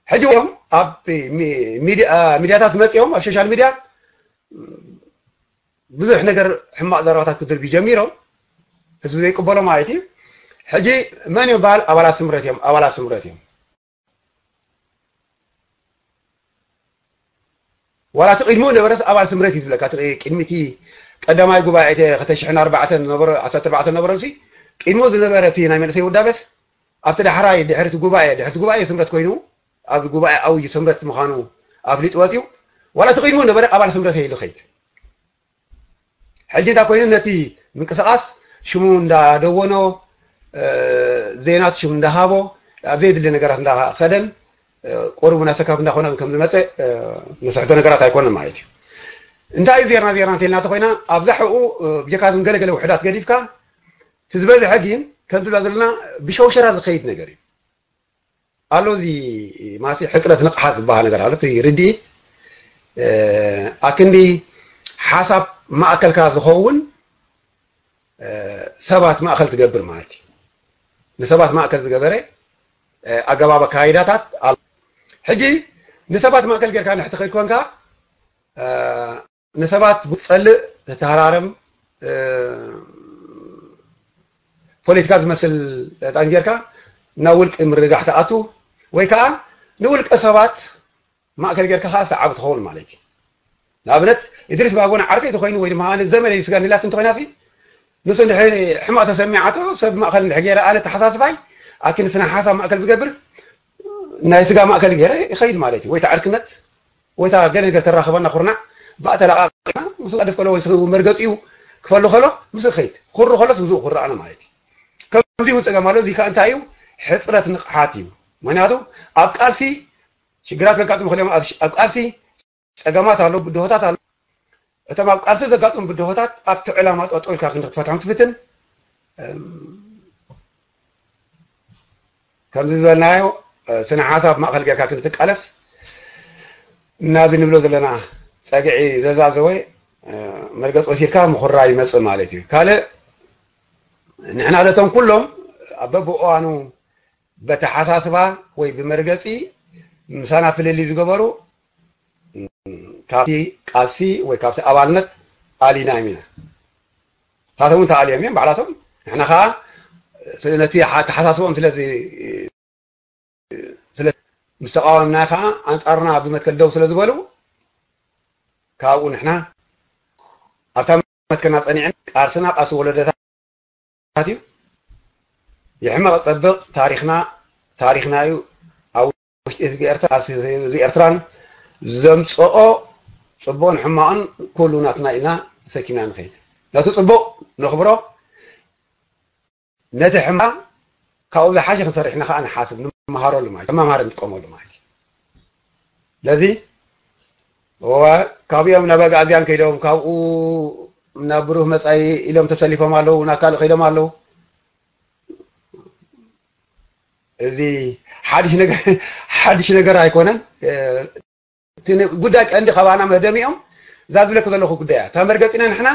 ሕጂ እዮም ኣብ ሚ-፣ ሚድያ-፣ ሚድያታት መፅዮም ኣብ ሶሻል ሚድያ ብዙሕ ነገር ሕማቕ ዘረባታት ክድርቢ ጀሚሮም፣ ህዝቢ ዘይቅበሎ ማለት እዩ። ሕጂ መን እዮም በሃል? ኣባላት ስምረት እዮም፣ ኣባላት ስምረት እዮም። ዋላ እቲ ቅድሚኡ ነበረስ ኣባል ስምረት እዩ ዝብለካ። እቲ ቅድሚ እቲ ቀዳማይ ጉባኤ እቲ ክልተ ሽሕን ኣርባዕተን ነበረ፣ ዓሰርተ ኣርባዕተ ነበረ፣ ሲ ቅድሚኡ ዝነበረ እቲ ናይ መንእሰይ ውዳበስ ኣብቲ ዳሕራይ ድሕሪ እቲ ጉባኤ፣ ድሕሪ እቲ ጉባኤ ስምረት ኮይኑ፣ ኣብ ጉባኤ ኣውዩ ስምረት ምዃኑ ኣፍሊጡ ወፂኡ። ዋላ እቲ ቅድሚኡ ነበረ ኣባል ስምረት እዩ ኢሉ ኸይድ። ሕጂ እንታይ ኮይኑ፣ ነቲ ምንቅስቃስ ሽሙ እንዳደወኖ፣ ዜናት ሽሙ እንዳሃቦ፣ ኣብ ዘይድሊ ነገራት እንዳኸደን፣ ቁሩብ ናሰካፍ እንዳኾነ ከም ዝመፀ ንስሕቶ ነገራት ኣይኮነን ማለት እዩ። እንታይ እዩ ዜርና ዜርና እንተልና እንተኮይና ኣብዛ ሕኡ ብጀካ ዝም ገለገለ ውሕዳት ገዲፍካ፣ እቲ ዝበዝሐ ግን ከም ትብላ ዘለና ብሸውሸራ ዝኸይድ ነገር እዩ። ኣሎ እዚ ማሲ ሕፅረት ንቕሓት ዝበሃል ነገር ኣሎ። እቲ ርድኢት ኣክንዲ ሓሳብ ማእከልካ ዝኸውን ሰባት ማእከል ትገብር ማለት እዩ። ንሰባት ማእከል ዝገበረ ኣገባብ ኣካይዳታት ኣሎ። ሕጂ ንሰባት ማእከል ጌርካ ንሕቲ ከይድ ኮንካ ንሰባት ብትጸልእ፣ ተተሃራርም፣ ፖለቲካ ዝመስል ዕጣን ጌርካ ናብ ውልቂ ምርግጋሕ ትኣቱ፣ ወይ ከዓ ንውልቀ ሰባት ማእከል ጌርካ ከዓ ሰዓቢ ትኸውን ማለት እዩ። ንኣብነት፣ እድሪስ ባጎና ዓርከይ ተኾይኑ ወይ ድማ ኣነ ዘመደይ ስጋ ንላት እንተኾይና ሲ፣ ንሱ እንድሕር ሕማቕ ተሰሚዓቶ ሰብ ማእከል እንድሕር ገይረ ኣነ ተሓሳስባይ ኣኪ ንስነ ሓሳብ ማእከል ዝገብር ናይ ስጋ ማእከል ገይረ ይኸይድ ማለት እዩ። ወይ ተዓርክነት ወይ እታ ገለ ነገር ተራኽበና ኩርናዕ ብኣ ተለቓቒና ምስ ኣደፍ ከሎ ወይ መርገፂኡ ክፈሉ ከሎ ምስ ኸይድ ኩሩ ከሎስ ምስኡ ኩርኣነ ማለት እዩ። ከምዚ እውን ፀገም ኣሎ። እዚ ከዓ እንታይ እዩ? ሕፅረት ንቕሓት እዩ። ምክንያቱ ኣብ ቃልሲ ሽግራት ከጋጥሙ ክልኦም ኣብ ቃልሲ ፀገማት ኣሎ፣ ብድሆታት ኣሎ። እቶም ኣብ ቃልሲ ዘጋጥሙ ብድሆታት ኣብቲ ዕላማ ጠጠው ኢልካ ክንዲ ክትፈትሖም ትፍትን። ከምዚ ዝበልናዮ ስነ ሓሳብ ማእከል ጌርካ ክንዲ ትቃለስ እናዚ ንብሎ ዘለና ፀግዒ ዘዛዘወ መርገፅ ወሲድካ ምኹራ ይመፅእ ማለት እዩ። ካልእ ንሕና ደቶም ኩሎም ኣብ በብእዋኑ በተሓሳስባ ወይ ብመርገፂ ምሳና ፍልልይ ዝገበሩ ካብቲ ቃልሲ ወይ ካብቲ ኣባልነት ኣሊና ኢና። ንሳቶም እውን ተኣልዮም እዮም ባዕላቶም። ንሕና ከዓ ነቲ ተሓሳስቦም ስለ ምስ ተቃወምና ከዓ ኣንፃርና ብመትከል ደው ስለ ዝበሉ ካብኡ ንሕና ኣብታ መትከልና ፀኒዕን ቃልስና ቃልሲ ወለደታት እዩ። ይሕመቕ ጸብቕ ታሪኽና ታሪኽና እዩ። ኣብ ውሽጢ ህዝቢ ኤርትራ ቃልሲ ህዝቢ ኤርትራን ዘምፀኦ ፅቡቕን ሕማቕን ኩሉ ናትና ኢልና ተሰኪምና ንኸይድ። ነቲ ፅቡቕ ነኽብሮ፣ ነቲ ሕማቕ ካብኡ ዝሓሸ ክንሰርሕ ኢና ከዓ ንሓስብ፣ ንመሃረሉ ማለት እዩ፣ መምሃሪ ንጥቀመሉ ማለት እዩ። ስለዚ እወ ካብኦም ናብ ኣግኣዝያን ከይዶም ካብኡ ናብ ብሩህ መፃኢ ኢሎም ተሰሊፎም ኣለዉ፣ ናብ ካልእ ከይዶም ኣለዉ። እዚ ሓድሽ ነገር ሓድሽ ነገር ኣይኮነን። እቲ ጉዳይ ቀንዲ ካባና መደሚኦም እዛ ዝብለክ ዘለኹ ጉዳይ እያ። እታ መርገፂና ንሕና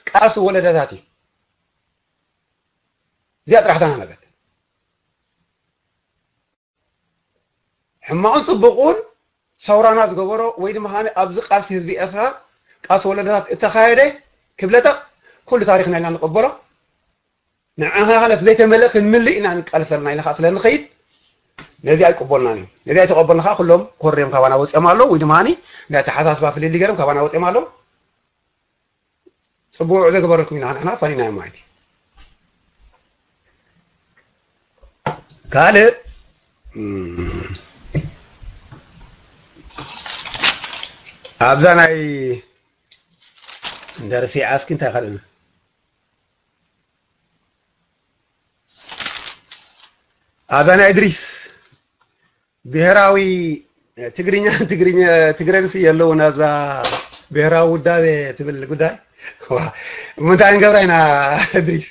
ቃልሲ ወለደታት እዩ። እዚኣ ጥራሕ እታ ነበረት። ሕማቑን ፅቡቑን ሰውራና ዝገበሮ ወይ ድማ ኻነ ኣብዚ ቃልሲ ህዝቢ ኤርትራ ቃልሲ ወለደታት እተኻየደ ክብለጠቕ ኩሉ ታሪኽና ኢልና ንቐበሎ። ንዓኻ ነቲ ዘይተመልእ ክንምልእ ኢና ንቃለሰልና ኢልና ከዓ ስለ ንኸይድ ነዚ ኣይቅበልናን እዩ። ነዚ ኣይተቐበልና ከዓ ኩሎም ኮርዮም ካባና ወፂኦም ኣለዉ ወይ ድማ ናይ ኣተሓሳስባ ፍልልይ ገይሮም ካባና ወፂኦም ኣለዉ። ፅቡቅ ውዕሎ ገበረልኩም ኢና ንሕና ፈኒና ማለት እዩ። ካልእ ኣብዛ ናይ እንደ ረሲዓ እስኪ እንታይ ካልእ ኣብዛ ናይ እድሪስ ብሔራዊ ትግርኛ ትግርኛ ትግረንሲ የለውን ኣብዛ ብሔራዊ ውዳቤ ትብል ጉዳይ ምንታይ ንገብራ ኢና እድሪስ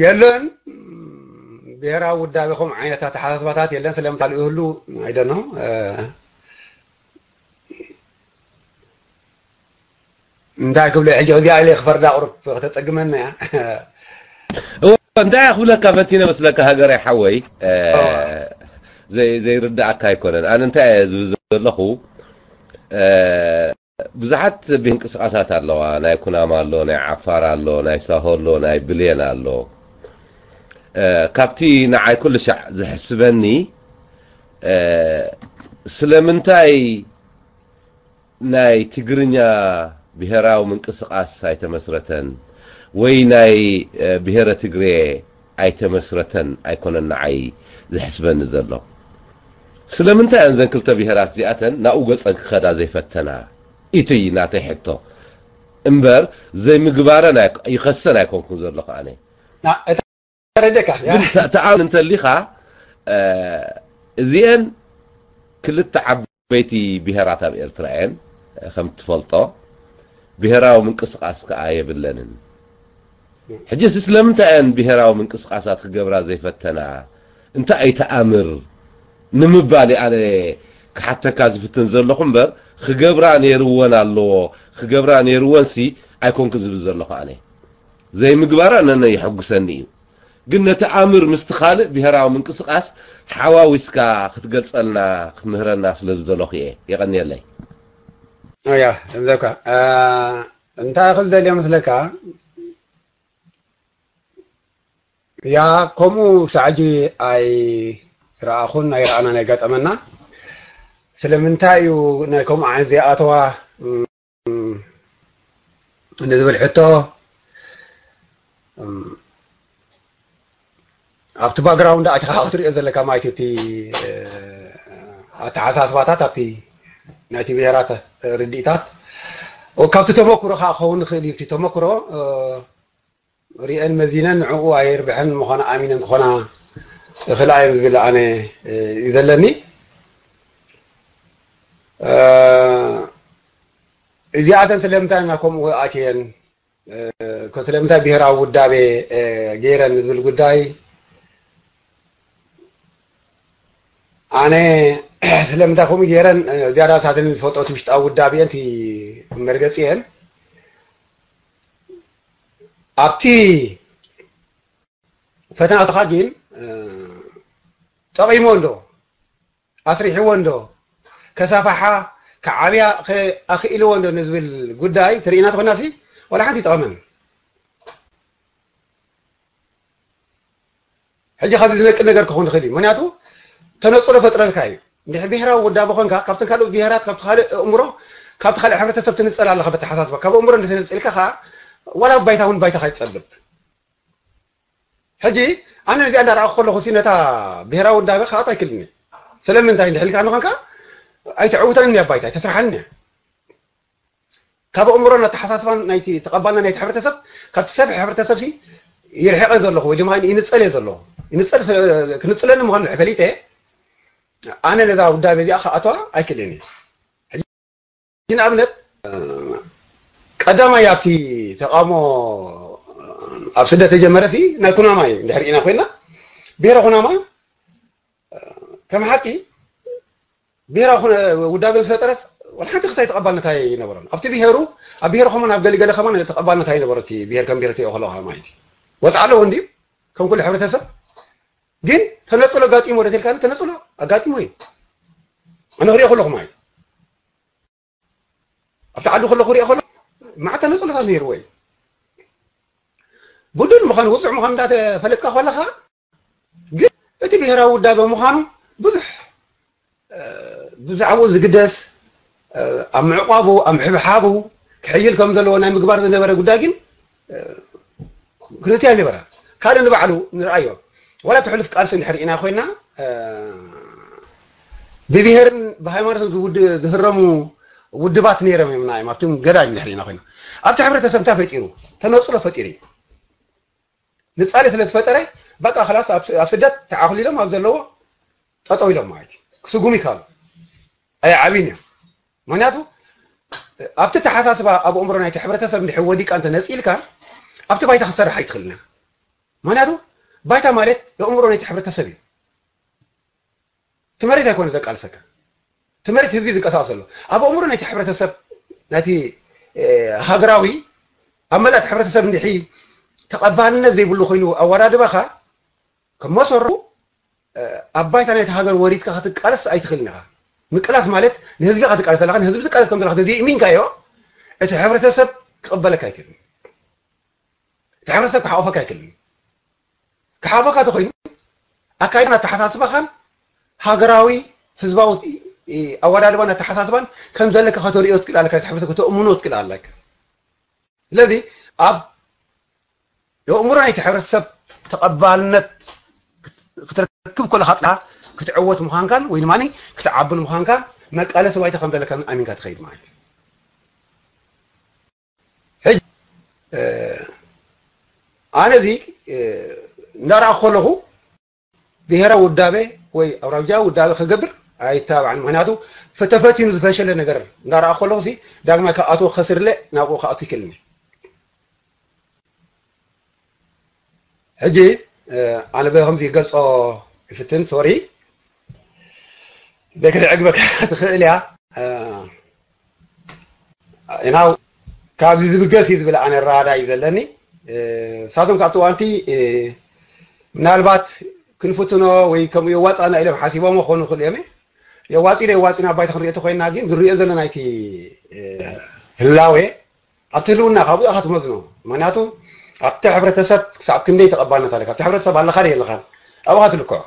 የለን። ብሔራዊ ውዳቤ ከም ዓይነት ኣተሓሳስባታት የለን። ስለምንታይ ይህሉ ኣይደኖ እንታይ ክብሎ ሕጂ እዚኣ ኢለ ክፈርዳ ቁሩብ ከተጸግመና እያ። እወ እንታይ ክብለካ ፈቲነ መስለካ ሃገረይ ሓወይ ዘይርዳእካ ኣይኮነን። ኣነ እንታይ እየ ዝብል ዘለኹ ብዙሓት ምንቅስቃሳት ኣለዋ። ናይ ኩናማ ኣሎ፣ ናይ ዓፋር ኣሎ፣ ናይ ሳሆ ኣሎ፣ ናይ ብሌን ኣሎ። እ፣ ካብቲ ንዓይ ኩሉ ሻዕ ዘሕስበኒ፣ እ፣ ስለምንታይ ናይ ትግርኛ ብሄራዊ ምንቅስቃስ ኣይተመስረተን ወይ ናይ፣ እ፣ ብሄረ ትግሬ ኣይተመስረተን ኣይኮነን ንዓይ ዘሕስበኒ ዘሎ። ስለምንታይ እየን እዘን ክልተ ብሄራት እዚኣተን ናብኡ ገጸን ክኸዳ ዘይፈተና? ኢቱ እዩ ናተይ ሕቶ። እምበር ዘይምግባረን ኣይ-፣ ይኸሰን ኣይኮንኩን ዘለኹ ኣነ። ና-፣ እታ ተረደካ፣ ያ። ግን ተ-፣ ተኣምን እንተሊኻ፣ እ፣ እዚአን ክልተ ዓበይቲ ብሄራት ኣብ ኤርትራ እየን፣ ከም ትፈልጦ። ብሄራዊ ምንቅስቃስ ከኣ የብለንን። ሕጂ ስለምንታይ እየን ብሄራዊ ምንቅስቃሳት ክገብራ ዘይፈተና? እንታይ ኣይተኣምር ንምባል እየ ኣነ ክሓተካ ዝፍትን ዘለኹ እምበር፣ ክገብራ ነይርወን ኣለዎ፣ ክገብራ ነይርወንሲ ኣይኮንኩ ዝብል ዘለኹ ኣነ። ዘይምግባራ ነነ የሐጉሰኒ እዩ። ግን ነቲ ኣምር ምስቲ ካልእ ብሄራዊ ምንቅስቃስ ሓዋዊስካ ክትገልጸልና፣ ክትምህረና ስለ ዝደለኹ እየ። የቐንየለይ። ያ፣ እብዘካ፣ እ፣ እንታይ ክል ደልየ መስለካ? ያ፣ ከምኡ ሳዕጂ ኣይረኣኹን፣ ኣይረኣናን፣ ኣይጋጠመና። ስለምንታይ እዩ ናይ ከምኡ ዓይነት ዘይኣተዋ፣ እም፣ ንዝብል ሕቶ፣ እም፣ ኣብቲ ባክግራውንድ ኣቲኻ ክትሪኦ ዘለካ ማለት እዩ፣ እቲ፣ እ፣ ኣተሓሳስባታት ኣብቲ ናይቲ ብሄራት ርድኢታት፣ ኦ፣ ካብቲ ተመክሮ ከዓ ክኸውን ይኽእል እዩ። እቲ ተመክሮ፣ እ፣ ሪአን መዚነን ንዕኡ ኣየርብሐን ምዃኑ ኣሚነን ክኾና ይኽእላ እየን ዝብል ኣነ፣ እ፣ እዩ ዘለኒ። እ፣ እዚኣተን ስለምንታይ እና ከምኡ ኣትየን፣ እ፣ ከ-፣ ስለምንታይ ብሄራዊ ውዳቤ፣ እ፣ ገይረን ዝብል ጉዳይ ኣነ ስለምንታይ ከምኡ ገይረን፣ እ፣ ዝያዳ ሳተን ዝፈልጦ እቲ ውሽጣዊ ውዳቤ እየን፣ እቲ መርገፂ እየን። ኣብቲ ፈተናትኻ ግን፣ እ፣ ጠቒሞ እንዶ፣ ኣስሪሕዎ እንዶ፣ ከሳፋሓ፣ ከዓብያ፣ ከ-፣ ኣኽኢልዎ እንዶ ንዝብል ጉዳይ ትርኢና ተኾናሲ፣ ዋላ ሓንቲ ይጠቐመን። ሕጂ ካብዚ ዝነቅል ነገር ክኸውን ይኽእል እዩ። ምኽንያቱ ተነጽሎ ፈጥረልካ እዩ። እንድሕር ብሄራዊ ውዳበ ኮንካ፣ ካብተን ካልኦት ብሄራት፣ ካብቲ ካልእ ኣእምሮ፣ ካብቲ ካልእ ሕብረተሰብ ትንጸል ኣለኻ በተሓሳስባ። ካብ ኣእምሮ እንድተነጽልካ ኸኣ፣ ዋላ ኣብ ባይታ እውን ባይታኻ ይጸብብ። ሕጂ ኣነ ነዚኣ እንዳረኣኹ ከለኹ ሲ ነታ ብሄራዊ ውዳበ ክኣቱ ኣይክእልን እየ። ስለምንታይ እንድሕር ኢልካኒ ኮንካ፣ ኣይተዕውተንን እያ ባይታ፣ ኣይተስርሓንን እያ። ካብ ኣእምሮን ኣተሓሳስባን ናይቲ ተቐባልና ናይቲ ሕብረተሰብ፣ ካብቲ ሰፊሕ ሕብረተሰብ ሲ ይርሕቐ ዘለኹ ወይ ድማ ይንጸል እየ ዘለኹ። ይንጸል፣ ክንጽለኒ ምዃኑ ፈሊጠ፣ ኣነ ነዛ ውዳቤ እዚኣ ክኣትዋ ኣይክእልን እየ። ሕጂ ንኣብነት፣ ቀዳማይ ኣብቲ ተቃውሞ ኣብ ስደት ተጀመረ ሲ ናይ ኩናማ እዩ። እንድሕር ኢና ኮይና፣ ብሄረ ኩናማ ከም ሓቂ ብሄራዊ ኩነ-፣ ውዳቤ ምስ ፈጠረስ፣ ወላ ሓንቲ ክሳይ ተቐባልነት ኣይነበሮን። ኣብቲ ብሄሩ፣ ኣብ ብሄር ከማን ኣብ ገሊገለ ከማን ተቐባልነት ኣይነበሮ፣ እቲ ብሄር ከም ብሄር ትሪኦ ከለኻ ማለት እዩ። ወጽዓ ኣለዎ እንድዩ፣ ከም ኩሉ ሕብረተሰብ። ግን ተነጽሎ ኣጋጢሞ ዶ ተልካኒ፣ ተነጽሎ ኣጋጢሞ እዩ። ኣነ ክሪኦ ከለኹ ማለት እዩ። ኣብቲ ዓዲ ከለኹ ክሪኦ ከለኹ፣ መዓት ተነጽሎታት ነይርዎ እዩ። ብዱል ምዃኑ፣ ውጹዕ ምዃኑ እንዳተፈለጥካ ከለኻ፣ ግን እቲ ብሄራዊ ውዳበ ምዃኑ ብዙሕ፣ እ፣ ብዛዕባኡ ዝግደስ፣ እ፣ ኣብ ምዕቋቡ፣ ኣብ ምሕብሓቡ ክሕይል ከም ዘለዎ ናይ ምግባር ዝነበረ ጉዳይ ግን፣ እ፣ ክንእትያ ይነበረ። ካልእ ንባዕሉ ንርኣዮ። ዋላ እቲ ሕሉፍ ቃልሲ እንድሕር ኢና ኮይና፣ እ፣ ብብሄርን ብሃይማኖትን ዝውድ-፣ ዝህረሙ ውድባት ነይሮም እዮም፣ ናይ፣ ኣብቲ ገዳይ እንድሕር ኢና ኮይና። ኣብቲ ሕብረተሰብ እንታይ ፈጢሩ? ተነጽሎ ፈጢሩ እዩ። ንጻሊ ስለ ዝፈጠረ፣ በቃ፣ ክላስ ኣብ ስ-፣ ኣብ ስደት ተዓኹሊሎም ኣብ ዘለዎ ጠጠው ኢሎም ማለት እዩ። ክስጉሙ ይከኣሉ። ኣይዓብይን እዮም። ምኽንያቱ፣ ኣብቲ ተሓሳስባ፣ ኣብ ኣእምሮ ናይቲ ሕብረተሰብ እንድሕር ወዲቃ እንተ ነጺልካ፣ ኣብቲ ባይታ ክትሰርሕ ኣይትኽእልን ኢኻ። ምኽንያቱ፣ ባይታ ማለት ኣእምሮ ናይቲ ሕብረተሰብ እዩ። እቲ መሬት ኣይኮነ ዘቃልሰካ። እቲ መሬት ህዝቢ ዝንቀሳቐስ ዘሎ። ኣብ ኣእምሮ ናይቲ ሕብረተሰብ፣ ናይቲ፣ እ፣ ሃገራዊ፣ ኣብ መላእ እቲ ሕብረተሰብ እንድሕር ተቐባልነት ዘይብሉ ኮይኑ ኣወዳድባኻ፣ ከም መሰሩ፣ እ፣ ኣብ ባይታ ናይቲ ሃገር ወሪድካ ክትቃለስ ኣይትኽእልን ኢኻ። ምቅላስ ማለት ንህዝቢ ኢኻ ትቃለስ ኣለኻ። ንህዝቢ ትቃለስ ከም ዘለኻ ተዘይእሚንካዮ፣ እቲ ሕብረተሰብ ክቕበለካ ኣይክእልን። እቲ ሕብረተሰብ ክሓቑፈካ ኣይክእልን። ክሓቑፈካ እንተኾይኑ፣ ኣካይዳን ኣተሓሳስባኻን ሃገራዊ ህዝባዊ ኣወዳድባን ኣተሓሳስባን ከም ዘለካ ከተርእዮ ትክእል ኣለካ። እቲ ሕብረተሰብ ከተእምኖ ትክእል ኣለካ። ስለዚ ኣብ የእምሮ ናይቲ ሕብረተሰብ ተቐባልነት ክትረክብ ከለኻ ጥራሕ ክትዕወት ምዃንካን ወይ ድማ ክትዓብን ምዃንካ መቃለሲ ባይታ ከም ዘለካ ኣሚንካ ትኸይድ ማለት እዩ። ሕጂ ኣነ እዚ እንዳረኣኹ ከለኹ ብሄራዊ ውዳበ ወይ ኣውራጃዊ ውዳበ ክገብር ኣይተባባዕን። ምክንያቱ ተፈቲኑ ዝፈሸለ ነገር እንዳረኣኹ ከለኹ ሲ ዳግማይ ክኣትዎ ክኸስርለ ናብኡ ክኣቱ ይክእልኒ። ሕጂ ኣነ በከምዚ ይገልፆ ይፍትን ሶሪ ዘይክትዕግበካ ትኽእል እያ። ናው ካብዚ ዝብገስ እዩ ዝብል ኣነ ኣረዳድኣ እዩ ዘለኒ። ሳቶም ካብቲ ዋንቲ ምናልባት ክንፍትኖ ወይ ከምኡ የዋፃና ኢሎም ሓሲቦም ክኾኑ ይኽእሉ እዮም። የዋፂ ዶ የዋፂና ባይታ ክንሪኦ ተኮይና ግን ዝሪኦ ዘለና እቲ ህላዌ ኣብቲ ህልውና ካብኡ ኢኻ ትመዝኖ። ምክንያቱ ኣብቲ ሕብረተሰብ ክሳብ ክንደይ ተቐባልነት ኣለካ ኣብቲ ሕብረተሰብ ኣለኻ ዶ የለኻን ኣብኡ ኢኻ ትልክዖ።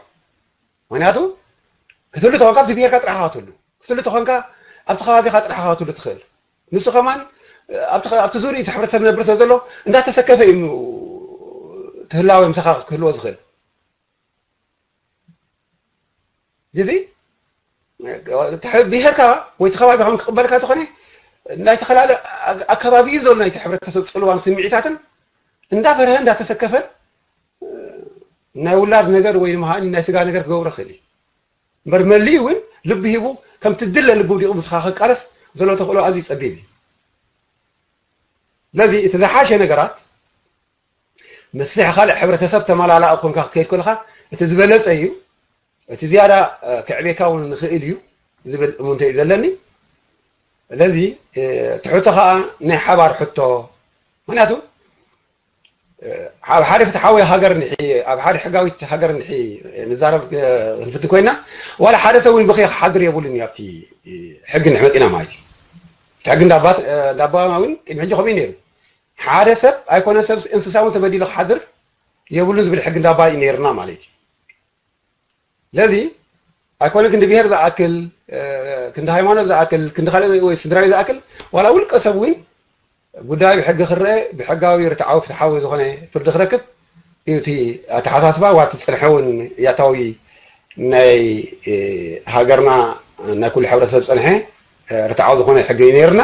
ምክንያቱ ክትህሉ ተኾንካ ኣብቲ ብሄርካ ጥራሕ ኢኻ ትህሉ ክትህሉ ተኾንካ ኣብቲ ከባቢኻ ጥራሕ ኢኻ ክትህሉ ትኽእል። ንሱ ከማን ኣብቲ ዙሪኡ እቲ ሕብረተሰብ ነብር ስለ ዘሎ እንዳተሰከፈ እዩ ትህላወ ምሳኻ ክህልዎ ዝኽእል። እዚ ብሄርካ ወይ እቲ ከባቢ ከም ክቕበልካ ተኾነ ናይ ተፈላለ ኣካባቢኡ ዘሎ ናይቲ ሕብረተሰብ ፅልዋን ስምዒታትን እንዳፈርሀ እንዳተሰከፈ ናይ ውላድ ነገር ወይ ድማ ናይ ስጋ ነገር ክገብሮ ክእል እዩ። እምበር መሊኡ እውን ልቢ ሂቡ ከምቲ ድለ ልቢ ውዲቑ ምስኻ ክቃለስ ዘሎ ተኽእሎ ኣዝዩ ፀቢብ እዩ። ስለዚ እቲ ዝሓሸ ነገራት ምስሕ ካልእ ሕብረተሰብ ተመላላእ ኮንካ ክትከይድ ከለካ እቲ ዝበለፀ እዩ። እቲ ዝያዳ ክዕቤካ እውን ንኽእል እዩ ዝብል እሙንተ እዩ ዘለኒ። ስለዚ እቲ ሕቶ ከዓ ናይ ሓባር ሕቶ ምክንያቱ ኣብ ሓደ ፍትሓዊ ሃገር ንሒ ኣብ ሓደ ሕጋዊት ሃገር ንሒ ንዛረብ ክንፍትን ኮይና ዋላ ሓደ ሰብ እውን ብኸይ ክሓድር የብሉን እዩ ኣብቲ ሕጊ ንሕመፅ ኢና ማለት እዩ። እቲ ሕጊ እንዳባ እውን ቅድሚ ሕጂ ከምኡ እዩ ነይሩ። ሓደ ሰብ ኣይኮነ ሰብ እንስሳ እውን ተበዲሉ ክሓድር የብሉን ዝብል ሕጊ እንዳባ እዩ ነይርና ማለት እዩ። ስለዚ ኣይኮነ ክንዲ ብሄር ዝኣክል ክንዲ ሃይማኖት ዝኣክል ክንዲ ካልእ ወይ ስድራዊ ዝኣክል ዋላ ውልቀ ሰብ እውን ጉዳዩ ብሕጊ ክረአ ብሕጋዊ ርትዓዊ ፍትሓዊ ዝኾነ ፍርዲ ክረክብ እዩ እቲ ኣተሓሳስባ ዋ እቲ ዝፀንሐ እውን ያታዊ ናይ ሃገርና ናይ ኩሉ ሕብረተሰብ ዝፀንሐ ርትዓዊ ዝኾነ ሕጊ እዩ ነይርና።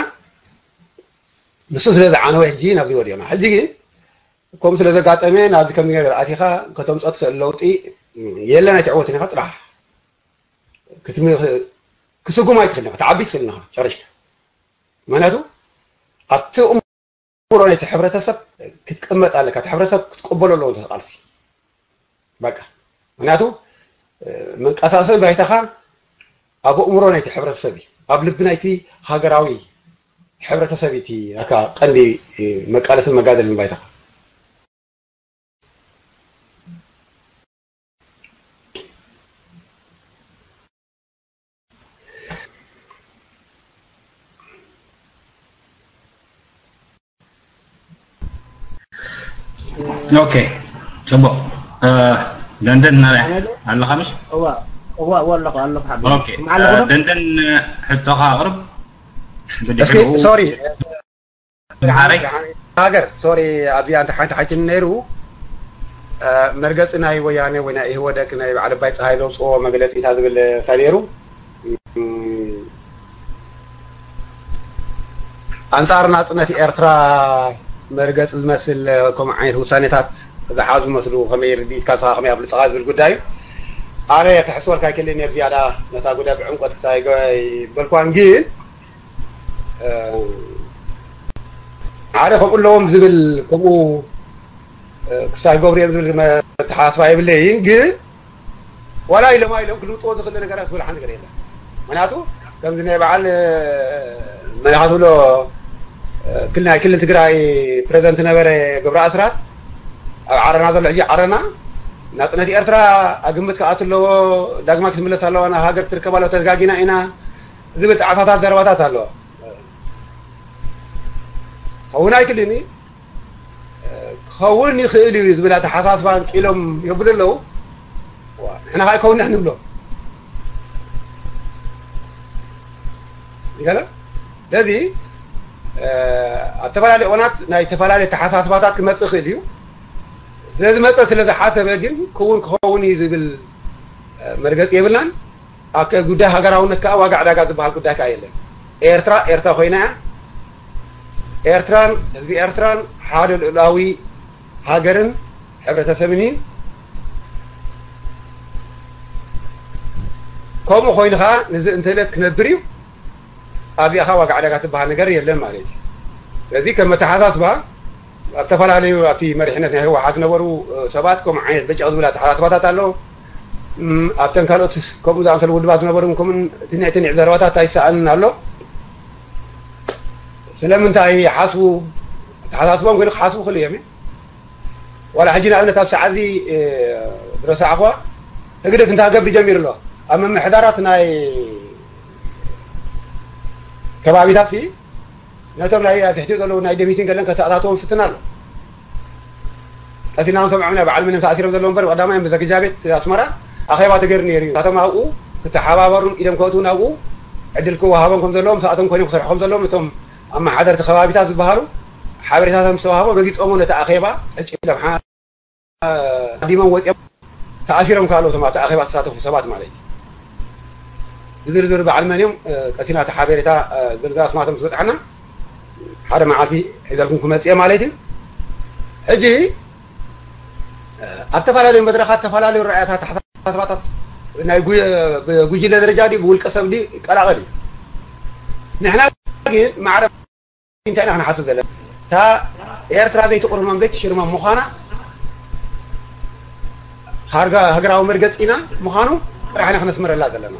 ንሱ ስለ ዝዓነወ ሕጂ ናብዚ ወዲቕና። ሕጂ ግን ከምኡ ስለ ዘጋጠመ ናብዚ ከም ነገር ኣቲኻ ከተምፅኦ ትኽእል ለውጢ የለን ኣይትዕወትን ኢኻ ጥራሕ ክትስጉም ኣይትኽእል ኢኻ ትዓቢ ትኽእል ኢኻ ጨሪሽካ። ምክንያቱ ኣብቲ እምሮ ናይቲ ሕብረተሰብ ክትቅመጥ ኣለካ። እቲ ሕብረተሰብ ክትቀበሎ ኣለዎ እቲ ቃልሲ በቃ። ምክንያቱ መንቀሳቀሲ ባይታኻ ኣብ ኣእምሮ ናይቲ ሕብረተሰብ እዩ። ኣብ ልቢ ናይቲ ሃገራዊ ሕብረተሰብ እዩ እቲ ኣካ ቀንዲ መቃለስን መጋደልን ባይታኻ። ኦኬ፣ ፅቡቕ። ደንደን ናበይ ኣለኻ? ምሽ እዋ እዋ እዋ ኣለኹ ኣለኹ ሓቢቢ። ኦኬ፣ ስምዓ ኣለኹ ዶ? ደንደን ሕቶኻ ኣቕርብ። እስኪ ሶሪ ሓረይ ሃገር ሶሪ፣ ኣብዚኣ እንተ ሓንቲ ሓይትን ነይሩ መርገፂ ናይ ወያነ ወይ ናይ ኢህወደግ ናይ በዓል ኣባይ ፀሃይ ዘውፅኦ መግለፂ እንታይ ዝብል እንታይ ነይሩ? ኣንፃር ናፅነት ኤርትራ መርገፂ ዝመስል ከምኡ ዓይነት ውሳኔታት ዝሓዙ መስሉ ከመይ ርድኢትካ ንስኻ ከመይ ኣፍልጥኻ ዝብል ጉዳይ እዩ። ኣነ ክሕስወልካ ኣይክእልን እየ ብዝያዳ ነታ ጉዳይ ብዕምቆት ክሳይ በልኳን ግን ሓደ ከምኡ ኣለዎም ዝብል ከምኡ ክሳይ ገብሩ እዮም ዝብል ተሓስባ የብለይን ግን ዋላ ኢሎም ኣይሎም ክልውጥዎ ዝኽእል ነገራት ዝበል ሓንቲ ነገር የለን። ምክንያቱ ከምዚ ናይ በዓል መን ኢኻ ትብሎ ክል ናይ ክልል ትግራይ ፕሬዚደንት ነበረ ገብረ ኣስራት ኣብ ዓረና ዘሎ ሕጂ ዓረና ናፅነት ኤርትራ ኣብ ግምት ክኣቱ ኣለዎ። ዳግማ ክትምለስ ኣለዋ ናብ ሃገር ክትርከብ ኣለዋ። ተጋጊና ኢና ዝብል ጣዕሳታት ዘረባታት ኣለዋ። ክኸውን ኣይክእልን እዩ፣ ክኸውን ይኽእል እዩ ዝብል ኣተሓሳስባ ኣንቂሎም የብሉ ኣለዉ። ዋ፣ ንሕና ከኣ ኣይከውንና ንብሎ። ይገለ? ስለዚ፣ እ፣ ኣብ ዝተፈላለዩ እዋናት ናይ ዝተፈላለዩ ኣተሓሳስባታት ክመጽእ ይኽእል እዩ። ስለ ዝመጸ ስለ ዝሓሰበ ግን ክውን ክኸውን እዩ ዝብል፣ እ፣ መርገጺ የብልናን። ኣብ ጉዳይ ሃገራውነት ከኣ ዋጋ ዕዳጋ ዝበሃል ጉዳይ ከኣ የለን። ኤርትራ፣ ኤርትራ ኮይና እያ። ኤርትራን ህዝቢ ኤርትራን ሓደ ልኡላዊ ሃገርን ሕብረተሰብን እዩ። ከምኡ ኮይኑ ከኣ ንዝእንተ እለት ክነብር እዩ። ኣብዚኣ ከኣ ዋጋ ዕዳጋ ትበሃል ነገር የለን ማለት እዩ። ስለዚ ከም ኣተሓሳስባ ኣብ ዝተፈላለዩ ኣብቲ መሪሕነት ናይ ህወሓት ዝነበሩ፣ እ፣ ሰባት ከምኡ ዓይነት በጨቕ ዝብል ኣተሓሳስባታት ኣሎ። እም፣ ኣብተን ካልኦት ከምኡ ዝኣመሰሉ ውድባት ዝነበሩ እውን ከምኡ ትንዕ ትንዕ ዘረባታት ኣይሰኣንን ኣሎ። ስለምንታይ ይሓስቡ? ኣተሓሳስቦም ግን ክሓስቡ ክኽእሉ እዮም። ዋላ ሕጂ ንኣብነት ኣብ ሰዓት እዚ፣ እ፣ ዝረሳዕኹዋ ህግደፍ እንታይ ክገብር ጀሚሩ ኣሎ? ኣብ ምምሕዳራት ናይ ከባቢታት ሲ ነቶም ናይ ኣብ ትሕቲኡ ዘለዉ ናይ ደሚትን ገለን ከተኣታተዎም ፍትን ኣሎ። ቀሲና ክንሰምዖም ኢና፣ በዓል ምንም ተኣሲሮም ዘለዉ እምበር፣ ቀዳማይ መዘጋጃ ቤት ኣስመራ ኣኼባ ተገይሩ ነይሩ እዩ። ንሳቶም ኣብኡ ክተሓባበሩን ኢዶም ከእትዉን ኣብኡ ዕድል ክወሃቦም ከም ዘለዎም፣ ምስኣቶም ኮይኖም ክሰርሑ ከም ዘለዎም፣ ነቶም ኣመሓደርቲ ከባቢታት ዝበሃሉ ሓበሬታታት ምስ ተዋህቦ፣ ረጊጾሞ ነቲ ኣኼባ ዕጭ ኢሎም ሓ-፣ ኣዲሞም ወጺኦም ተኣሲሮም ከ ኣለዉ፣ እቶም ኣብቲ ኣኼባ ዝተሳተፉ ሰባት ማለት እዩ። ብዝርዝር በዓል መን እዮም፣ እ፣ ቀሲና እቲ ሓበሬታ፣ እ፣ ዝርዝር ኣስማቶም ምስ በጽሓና፣ ሓደ መዓልቲ ሒዘልኩም ክመጽእ እየ ማለት እዩ። ሕጂ፣ እ፣ ኣብ ዝተፈላለዩ መድረኻት፣ ዝተፈላለዩ ረኣያታት፣ ኣተሓሳስባታት ናይ ጉ-፣ ብጉጅለ ደረጃ ድዩ፣ ብውልቀ ሰብ ድዩ፣ ይቀላቐል እዩ። ንሕና ግን ማዕረ እንታይ ኢና ክንሓስብ ዘለና? እታ ኤርትራ ዘይትቑርመም ዘይትሽርመም ምዃና ሃርጋ-፣ ሃገራዊ መርገጺና ምዃኑ ጥራሕ ኢና ክነስምረላ ዘለና።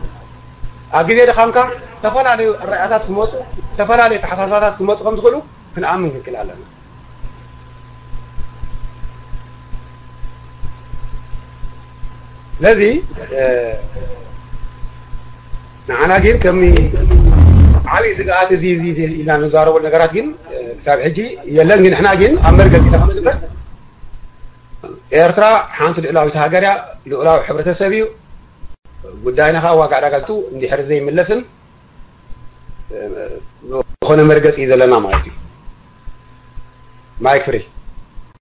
ኣብ ግዜ ድኻምካ ዝተፈላለዩ ኣረኣእያታት ክመጹ፣ ዝተፈላለዩ ኣተሓሳስባታት ክመጹ ከም ዝኽእሉ ክንኣምን ክንክእል ኣለና። ስለዚ፣ እ፣ ንዓና ግን ከም ዓብዪ ስግኣት እዚ፣ እዚ፣ እዚ ኢልና ንዛረበሉ ነገራት ግን፣ እ፣ ክሳብ ሕጂ የለን። ግን ንሕና ግን ኣብ መርገጺ ኢና ከም ዝብረት፣ ኤርትራ ሓንቲ ልኡላዊት ሃገር እያ፣ ልኡላዊ ሕብረተሰብ እዩ። ጉዳይና ከዓ ዋጋ ዕዳጋ ዝቱ እንድሕር ዘይምለስን፣ እ፣ ዝኾነ መርገጺ እዩ ዘለና ማለት እዩ። ማይክ ፍሪ።